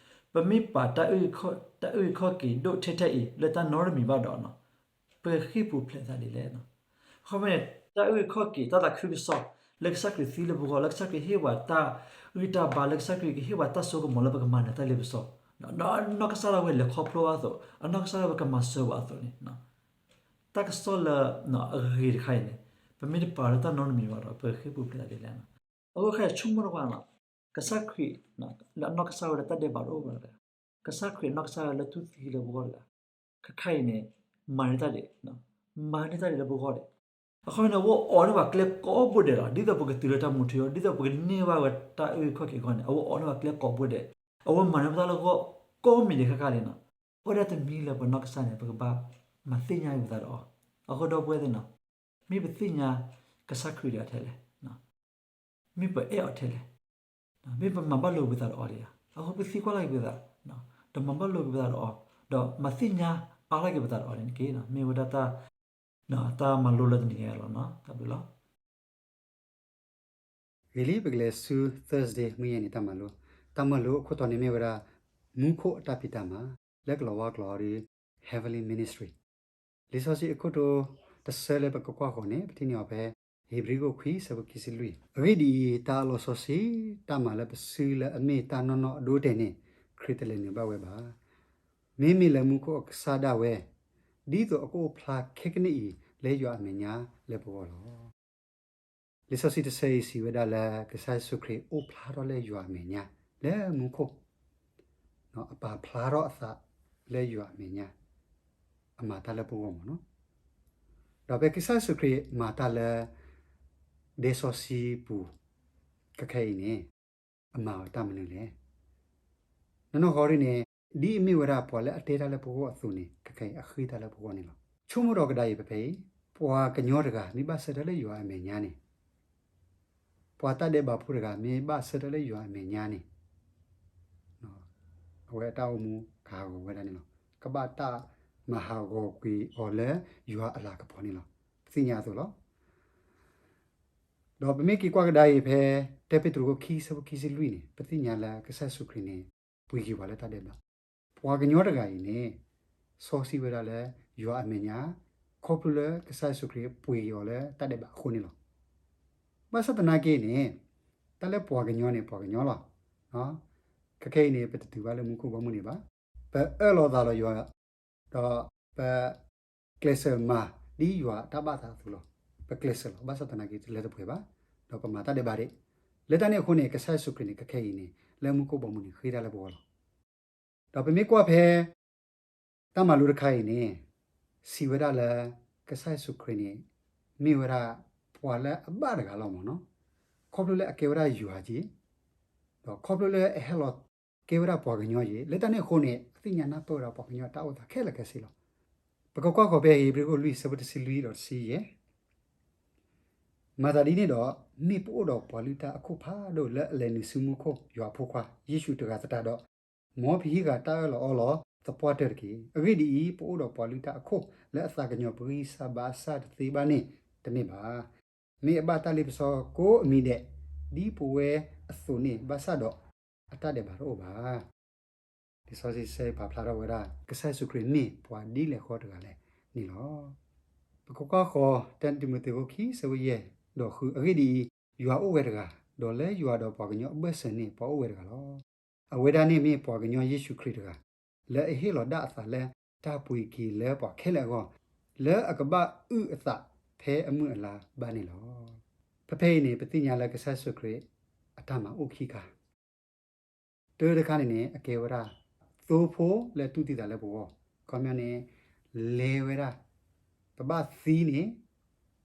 ပမ့ၢ်ပာ်တၢ်အုၣ်ခီၣ်က့ၤဒိၣ်ထဲထဲအံၤ လၢတၢ်နီတမံၤဘၣ်ဒီး ပကဃ့ၢ်ပူၤဖျဲးသးဒ်လဲၣ်. အဃိဖဲန့ၣ် တၢ်အုၣ်ခီၣ်က့ၤ တၢ်သးခုကစီၣ် လၢကစၢ်ခရံာ်သံလၢပဂီၢ် လၢကစၢ်ခရံာ်ဟ့ၣ်ပှၤတၢ်ဂံၢ်တၢ်ဘါ လၢကစၢ်ခရံာ်ကဟ့ၣ်ပှၤတၢ်စိကမီၤလၢပကမၤနၢၤတၢ်လ့ပစီ, ဒီးအနီၢ်ကစၢ်ဒၣ်ဝဲလဲၤခီဖျိအသိး အနီၢ်ကစၢ်ဒၣ်ဝဲကမၤစၢၤပှၤအသိးန့ၣ် တၢ်ကစီၣ်လၢအဂ့ၤတခါအံၤန့ၣ် ပမ့ၢ်တပာ်လၢတၢ်နီတမံၤဘၣ်ဒီး ပဃ့ၢ်ပူၤဖျဲးသးဒ်လဲၣ်. အဃိခဲအံၤဆိကမိၣ်တကွၢ်န့ၣ် ကစၢ်ခရံာ် လၢအနီၢ်ကစၢ်ဝဲလၢတၢ်ဒဲးဘးတအိၣ်ဘၣ်တဂၤ, ကစၢ်ခရံာ်အနီၢ်ကစၢ်ဝဲလၢတူၢ်သံလၢပဂီၢ်တဂၤ, ခဲခါအံၤန့ၣ် မၤန့ၢ်တၢ်ဒ် မၤန့ၢ်တၢ်ဒ်လၢပဂီၢ်ဒ် အဃိန့ၣ် အဝဲအိးထီၣ်ဘၣ်ကျဲကိးဘိဒဲးလီၤ. ဒ်သိးပကတုၤလၢတၢ်မူထူယိာ် ဒ်သိးပကန့ၢ်ဘၣ်ဝဲတၢ်အုၣ်ခီၣ်က့ၤအဂီၢ်န့ၣ် အဝဲအိးထီၣ်ဘၣ်ကျဲကိးဘိဒဲး, အဝဲမၤန့ၢ်ပတၢ်လၢဂီၢ်ကိးမံၤဒဲးခဲခါလံန့ၣ်. အိၣ်ဒၣ်တမံၤလၢပနီၢ်ကစၢ်န့ၣ် ပကဘၣ်မၤသ့ၣ်ညါက့ၤပသးဒီးအီၤ. အဃိဒီပုၢ်ဝဲၢ်သ့ၣ်န့ၣ် မ့ၢ်ပသ့ၣ်ညါကစၢ်ခရံာ်ဒံးထဲလဲၣ် မ့ၢ်ပအဲၣ်အီၤထဲလဲၣ်, မ့ၢ်ပမၤဘၣ်လိာ်က့ၤပသးဒီးအီၤဒံးဧါ. အဃိပသံကွၢ်လီၤက့ၤပသး ဒီးမၤဘၣ်လိာ်က့ၤပသးဒီးအီၤ, ဒီးမၤသ့ၣ်ညါအါထီၣ်က့ၤပသးဒီးအီၤန့ၣ်တက့ၢ်. မ့ၢ်ဝဲဒၣ်တၢ် တၢ်မၤလိလၢတနံၤညါလီၤ. တၢ်ဘျုးလီၤ. ဂ့ၤလံ ပကလဲၤဆူ Thursday မုၢ်ယဲၢ်နံၤတၢ်မၤလိ, တၢ်မၤလိအခိၣ်တီန့ၣ်မ့ၢ်ဝဲဒၣ် မူခိၣ်အတၢ်ဖံးတၢ်မၤ, လၢကလီၤဝါကျိာ်အီၤဒီး Heavenly Ministry. လံာ်စီဆှံအခိၣ်တီတဆၢလၢပကကွၢ်ဃီၤန့ၣ် ပထံၣ်န့ၢ်အီၤဖဲ ဧ့ၤဘြံၤခိၣ်ခွံ ဆၢဖိခံဆံလွံၢ်, အဂ့ၢ်ဒ်အံၤ, တၢ်အလီၢ်စီဆှံ တၢ်မၤလၢပစုလၢအမ့ၢ်တၢ်နီၢ်နီၢ်အဒိအတဲာ်န့ၣ် ခရံာ်တလဲၤနုာ်ဘၣ်ဝဲဘၣ်. မ့မ့ၢ်လၢမူခိၣ်အကစၢ်ဒၣ်ဝဲ, ဒ်သိးအကအိၣ်ဖျါခဲကနံၣ်အံၤ လၢယွၤအမဲာ်ညါလၢပဂီၢ်လီၤ. လံာ်စီဆှံတဆၢအံၤစံးဝဲဒၣ်လၢ ကစၢ်ယ့ၣ်ၡူးခရံာ်အိၣ်ဖျါထီၣ်လၢယွၤအမဲာ်ညါ လၢမူခိၣ်, အပာ်ဖျါထီၣ်အသးလၢယွၤအမဲာ်ညါ, အမၤတၢ်လၢပဂီၢ်မ့ၢ်နီၤ. ဒီးဖဲကစၢ်ယ့ၣ်ၡူးခရံာ်မၤတၢ်လၢ ဒဲစီဆှံပူၤ ခဲခဲအံၤန့ၣ် အမၤအီၤတၢ်မနုၤလဲၣ်. နီၢ်နီၢ်ဃီဒ်န့ၣ် ဒ်အမ့ၢ်ဝဲဒၣ်ပှၤလၢအတဲတၢ်လၢပဂီၢ်အသိးန့ၣ် ခဲခဲအံၤအဃ့တၢ်လၢပဂီၢ်န့ၣ်လီၤ. ဆိကမိၣ်ဒီးကဒါအံၤဖဲဖဲအံၤ, ပှၤကညီတဂၤ မ့ၢ်ဘၣ်ဆၢထၢၣ်လၢယွၤအမဲာ်ညါန့ၣ်, ပှၤတၢ်ဒဲးဘးဖိတဂၤ မ့ၢ်ဘၣ်ဆၢထၢၣ်လၢယွၤအမဲာ်ညါန့ၣ်, အဝဲအတၢ်အိၣ်မူကဟးဂီၤဝဲဒၣ်န့ၣ်လီၤ. ကဘၣ်တၢ်မၤဟးဂီၤကွံာ်အီၤလၢယွၤအလၤကပီၤန့ၣ်လီၤ. ပသ့ၣ်ညါအသိးလီၤ. ဒီးပမ့ၢ်က့ၤကွၢ်ကဒါအံၤဖဲ တၢ်ပ့းတရူးခိၣ်ခံ ဆၢဖိခံဆံလွံၢ်န့ၣ် ပသ့ၣ်ညါလၢကစၢ်ယ့ၣ်ၡူးခရံာ်န့ၣ် ပှ့ၤက့ၤပှၤလၢတၢ်ဒဲးဘး, ပှၤကညီတဂၤအံၤန့ၣ် စီဆှံဝဲဒၣ်လၢယွၤအမဲာ်ညါ, ခီဖျိလၢကစၢ်ယ့ၣ်ၡူးခရံာ်ပှ့ၤက့ၤအီၤလၢတၢ်ဒဲးဘးအဃိန့ၣ်လီၤ. ဘၣ်ဆၣ်သနာ်က့န့ၣ် တၢ်လၢပှၤကညီန့ၣ် ပှၤကညီလီၤ. ခဲခဲအံၤန့ၣ် ပတတုၤဘၣ်လၢမူခိၣ်ဘီမုၢ်န့ၣ်ဘၣ်. ပအၢၣ်လီၤသးလီၤယွၤ, ဒီးပကျဲးစၢးမၤဒ်ယွၤအတၢ်ဘၣ်သးအသိးလီၤ. ပကျဲးစၢးလီၤ. ဘၣ်ဆၣ်သနာ်က့တလၢတပှဲၤဘၣ်, ဒီးပမၤတၢ်ဒဲးဘးဒံး. လၢတၢ်န့ၣ်အဃိန့ၣ် ကစၢ်ယ့ၣ်ၡူးခရံာ်န့ၣ် ခဲခဲအံၤန့ၣ် လၢမူခိၣ်ဘီမုၢ်န့ၣ် ဃ့တၢ်လၢပဂီၢ်လီၤ. ဒီးပမ့ၢ်ကွၢ်ဖဲ တၢ်မၤလိတခါအံၤန့ၣ် စံးဝဲဒၣ်လၢ ကစၢ်ယ့ၣ်ၡူးခရံာ်န့ၣ် မ့ၢ်ဝဲဒၣ်ပှၤလၢအဘၣ်တဂၤလီၤမ့ၢ်နီၤ. ခီဖျိလၢအကဲဝဲဒၣ်ယွၤက့ၤ, ဒီးခီဖျိလၢအဟဲလီၤကဲဝဲဒၣ်ပှၤကညီက့ၤ, လၢတၢ်န့ၣ်အဃိန့ၣ် အသ့ၣ်ညါနၢ်ပၢၢ်ဝဲဒၣ်ပှၤကညီအတၢ်အိၣ်သးခဲလၢာ်ခဲဆ့လီၤ. ပကကွၢ်ဃီၤဖဲဧ့ၤဘြံၤခိၣ်လွံၢ် ဆၢဖိတဆံလွံၢ်ဒီးတဆံယဲၢ် မၤသးဒ်န့ၣ်ဒီး, မ့ၢ်ပအိၣ်ဒီးပှၤလုၢ်တၢ်အခိၣ်ဖးဒိၣ်လၢအလဲၤနုာ်ဆူမူခိၣ်ယွၤအဖိခွါ ယ့ၣ်ၡူးတဂၤသတးဒီး, မ်ပဟံးဃာ်တၢ်အၢၣ်လီၤအီလီၤသပှၢ်တၢၢ်တက့ၢ်. အဂ့ၢ်ဒ်အံၤ, ပအိၣ်ဒီးပှၤလုၢ်တၢ်အခိၣ်လၢအသးကညီၤပဂံၢ်စၢ်ဘါစၢ်တသ့ဘၣ်န့ၣ်တမ့ၢ်ဘၣ်. မ့ၢ်အဘၣ်တၢ်လ့ပစီကိးအမံၤဒဲး, ဒ်ပဝဲအသိးန့ၣ်ဘၣ်ဆၣ်ဒီး, အတၢ်ဒဲးဘးတအိၣ်ဘၣ်. လံာ်စီဆှံတဆၢအံၤပာ်ဖျါထီၣ်ဝဲဒၣ် ကစၢ်ယ့ၣ်ၡူးခရံာ်မ့ၢ်ပှၤဒ်လဲၣ်ဃီတဂၤလဲၣ်န့ၣ်လီၤ. ပကကွၢ်ဃီၤ တၢတံၤမသ့းခိၣ်ခံ ဆၢဖိယဲၢ်ဒီးဃု, အဂ့ၢ်ဒ်အံၤ, ယွၤအိၣ်ဝဲတဂၤ, ဒီးလၢယွၤဒီးပှၤကညီအဘၢၣ်စၢၤန့ၣ် ပှၤအိၣ်ဝဲတဂၤလီၤ. အဝဲဒၣ်န့ၣ်မ့ၢ်ပှၤကညီယ့ၣ်ၡူးခရံာ်တဂၤ, လၢအဟ့ၣ်လီၤဒၣ်အသးလၢတၢ်ပှ့ၤက့ၤလၢပှၤခဲလၢာ်အဂီၢ်, လၢအကဘၣ်အုၣ်အသးဖဲအမုၢ်အလါဘၣ်န့ၣ်လီၤ. ဖဲဖဲအံၤန့ၣ် ပသ့ၣ်ညါလၢကစၢ်ယ့ၣ်ၡူးခရံာ်အတၢ်မၤအိၣ်ခံခါ တၢ်တခါန့ၣ်န့ၣ် အကဲဝဲဒၣ် သိဖိလၢတူၢ်သံသးလၢပဂီၢ်, ခီပညီန့ၣ် လဲၤဝဲဒၣ်, ပဘၣ်သံန့ၣ်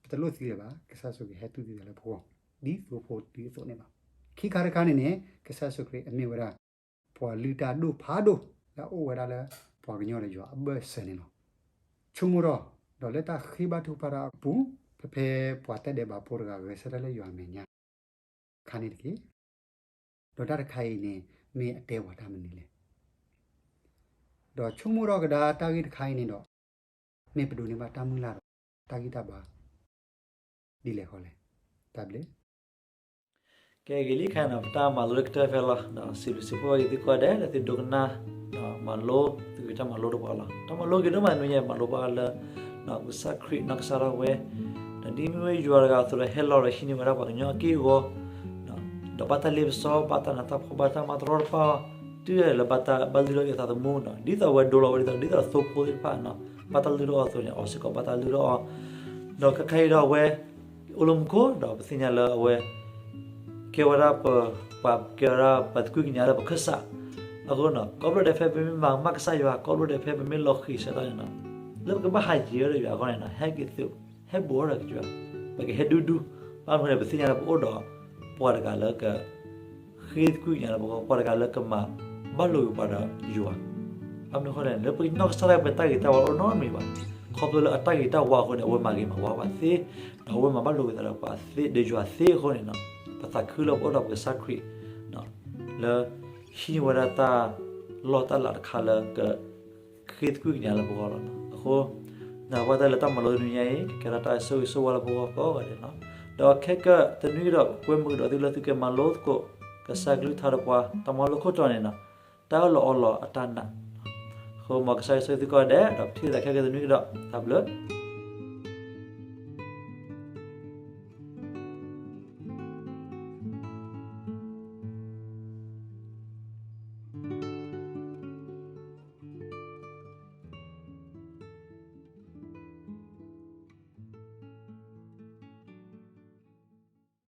ပတလိၣ်သံလၢၤဘၣ်, ကစၢ်ယ့ၣ်ၡူးခရံာ်ဟဲတူၢ်သံသးလၢပဂီၢ် ဒ်သိဖိတုၤအသိးန့ၣ်လီၤ. ခံခါတခါန့ၣ်န့ၣ် ကစၢ်ယ့ၣ်ၡူးခရံာ်အမ့ၢ်ဝဲဒၣ် ပှၤလုၢ်တၢ်ဒိၣ်ဖးဒိၣ် လၢအအိၣ်ဝဲဒၣ်လၢ ပှၤကညီဒီးယွၤအဘၢၣ်စၢၤန့ၣ်လီၤ. ဆိကမိၣ်ထီၣ်, ဒီးလၢတၢ်ဃ့ဘါထုကဖၣ်တၢ်အပူၤ, ဖဲဖဲပှၤတၢ်ဒဲးဘးဖိတဂၤဂဲၤဆၢထၢၣ်လၢယွၤအမဲာ်ညါ ခါန့ၣ်တက့ၢ်. ဒီးတၢ်တခါအံၤန့ၣ် မ့ၢ်အတဲပှၤတၢ်မနုၤလဲၣ်. ဒီးဆိကမိၣ်ထီၣ်ကဒါတၢ်ဂ့ၢ်တခါအံၤန့ၣ်ဒီး, မ့ၢ်ပဒိးန့ၢ်ဘၣ်တၢ်မုၢ်လၢ်ဒီးတၢ်ဂံၢ်တၢ်ဘါ ဒ်လဲၣ်ဃီလဲၣ်. တၢ်ဘျုး ကဲဂ့ၤလံခဲအံၤန့ၣ် ပတၢ်မၤလိလၢကတၢၢ်ဖဲလီၤ. ဒီးစံးဘျုးစံးဖှိၣ်က့ၤသုကိးဂၤဒဲး လၢသုဒိကနၣ် ဒီးမၤလိ သုက့ၤတၢ်မၤလိတပှၤလီၤ. တၢ်မၤလိက့ၤဒိၣ်မးနွံညါ မၤလိဘၣ်လၢ ကစၢ်ခရံာ်နီၢ်ကစၢ်ဒၣ်ဝဲ, ဒီးဒ်မ့ၢ်ဝဲယွၤတဂၤအသိးလၢဟဲလီၤဒီးဟံးန့ၢ်ဝဲဒၣ်ပှၤကညီအက့ၢ်အဂီၤ, ဒီးဘၣ်တၢ်လ့ပစီ ဘၣ်တၢ်နးတၢ်ဖှီၣ် ဘၣ်တၢ်မၤတရီတပါ တုၤဒၣ်လဲာ်လၢဘၣ်လုၢ်ထီၣ်က့ၤအသးသမူန့ၣ်, ဒ်သိးအဝဲဒိလီၤဝဲဒ်သိး ဒ်သိးသိဖိသ့ၣ်တဖၣ်န့ၣ် ဘၣ်တၢ်လုၢ်ထီၣ်အီၤအသိးန့ၣ် အီၤစ့ၢ်ကီးဘၣ်တၢ်လုၢ်ထီၣ်အီၤ, ဒီးခဲခါအံၤဒီးအဝဲ အိၣ်လၢမူခိၣ် ဒီးပသ့ၣ်ညါလၢအဝဲ ကဲဝဲဒၣ်ပ ပှၤကဲဝဲဒၣ်ပှၤသကွံာ်ကညးလၢပခၢၣ်စး, အဃိန့ၣ် ကိးဘျီဒဲးဖဲပမ့ၢ်မၤကမၣ်ကစၢ်ယွၤ ကိးဘျီဒဲးဖဲပမ့ၢ်လီၤဃံၤဆၢကတီၢ်န့ၣ်, လၢပကဘၣ်ဟးယံၤဝဲဒီးယွၤအဂီၢ်န့ၣ် ဟဲက့ၤသုး ဟဲဘူးထီၣ်ဒီးကစၢ်ယွၤ, ပကဟဲဒူဒူ, ဘၣ်မနုၤလဲၣ် ပသ့ၣ်ညါလၢပအိၣ်ဒီး ပှၤတဂၤလၢက ဃ့သကွံာ်ကညးလၢပဂီၢ် ပှၤတဂၤလၢကမၤဘၣ်လိာ်က့ၤပှၤဒီးယွၤ, ဘၣ်မနုၤအဃိလဲၣ် လၢပနီၢ်ကစၢ်ဒၣ်ဝဲတၢ်ဂ့ၤတၢ်ဝါအိၣ်နီတမံၤဘၣ်, ခီဖျိလၢအတၢ်ဂ့ၤတၢ်ဝါအဃိန့ၣ် အဝဲမၤဂ့ၤမၤဝါပှၤသ့, ဒီးအဝဲမၤဘၣ်လိာ်က့ၤသးဒီးပှၤသ့ ဒီးယွၤသ့အဃိန့ၣ်, ပသးခုလၢပအိၣ်ဒီးပကစၢ်ခရံာ် လၢဟံးန့ၢ်ဝဲဒၣ်တၢ်လီၢ်တၢ်လၤတခါလၢက ဃ့သကွံာ်ကညးလၢပဂီၢ်လီၤ. အဃိ နာ်ပှၤတၢ်လၢတၢ်မၤလိတနွံညါအံၤ ကကဲထီၣ်တၢ်ဆိၣ်ဂ့ၤဆိၣ်ဝါလၢပဂီၢ်ကိးဂၤဒဲးန့ၣ်, ဒီးခဲကနံၣ်အံၤဒီး ပကွဲမုာ်ကဒီးသုလၢသုကမၤလိသကိး ကစၢ်ကလုၢ်ကထါဒီးပှၤ တၢ်မၤလိခိၣ်တီန့ၣ်လီၤ. တၢ်အၢၣ်လီၤအီလီၤအတၢ်နာ်, အဃိမ်ကစၢ်ယွၤဆိၣ်ဂ့ၤသုကိးဂၤဒဲး ဒီးပထံၣ်လိာ်သးခဲကနံၣ်အံၤဒီး တၢ်ဘျုး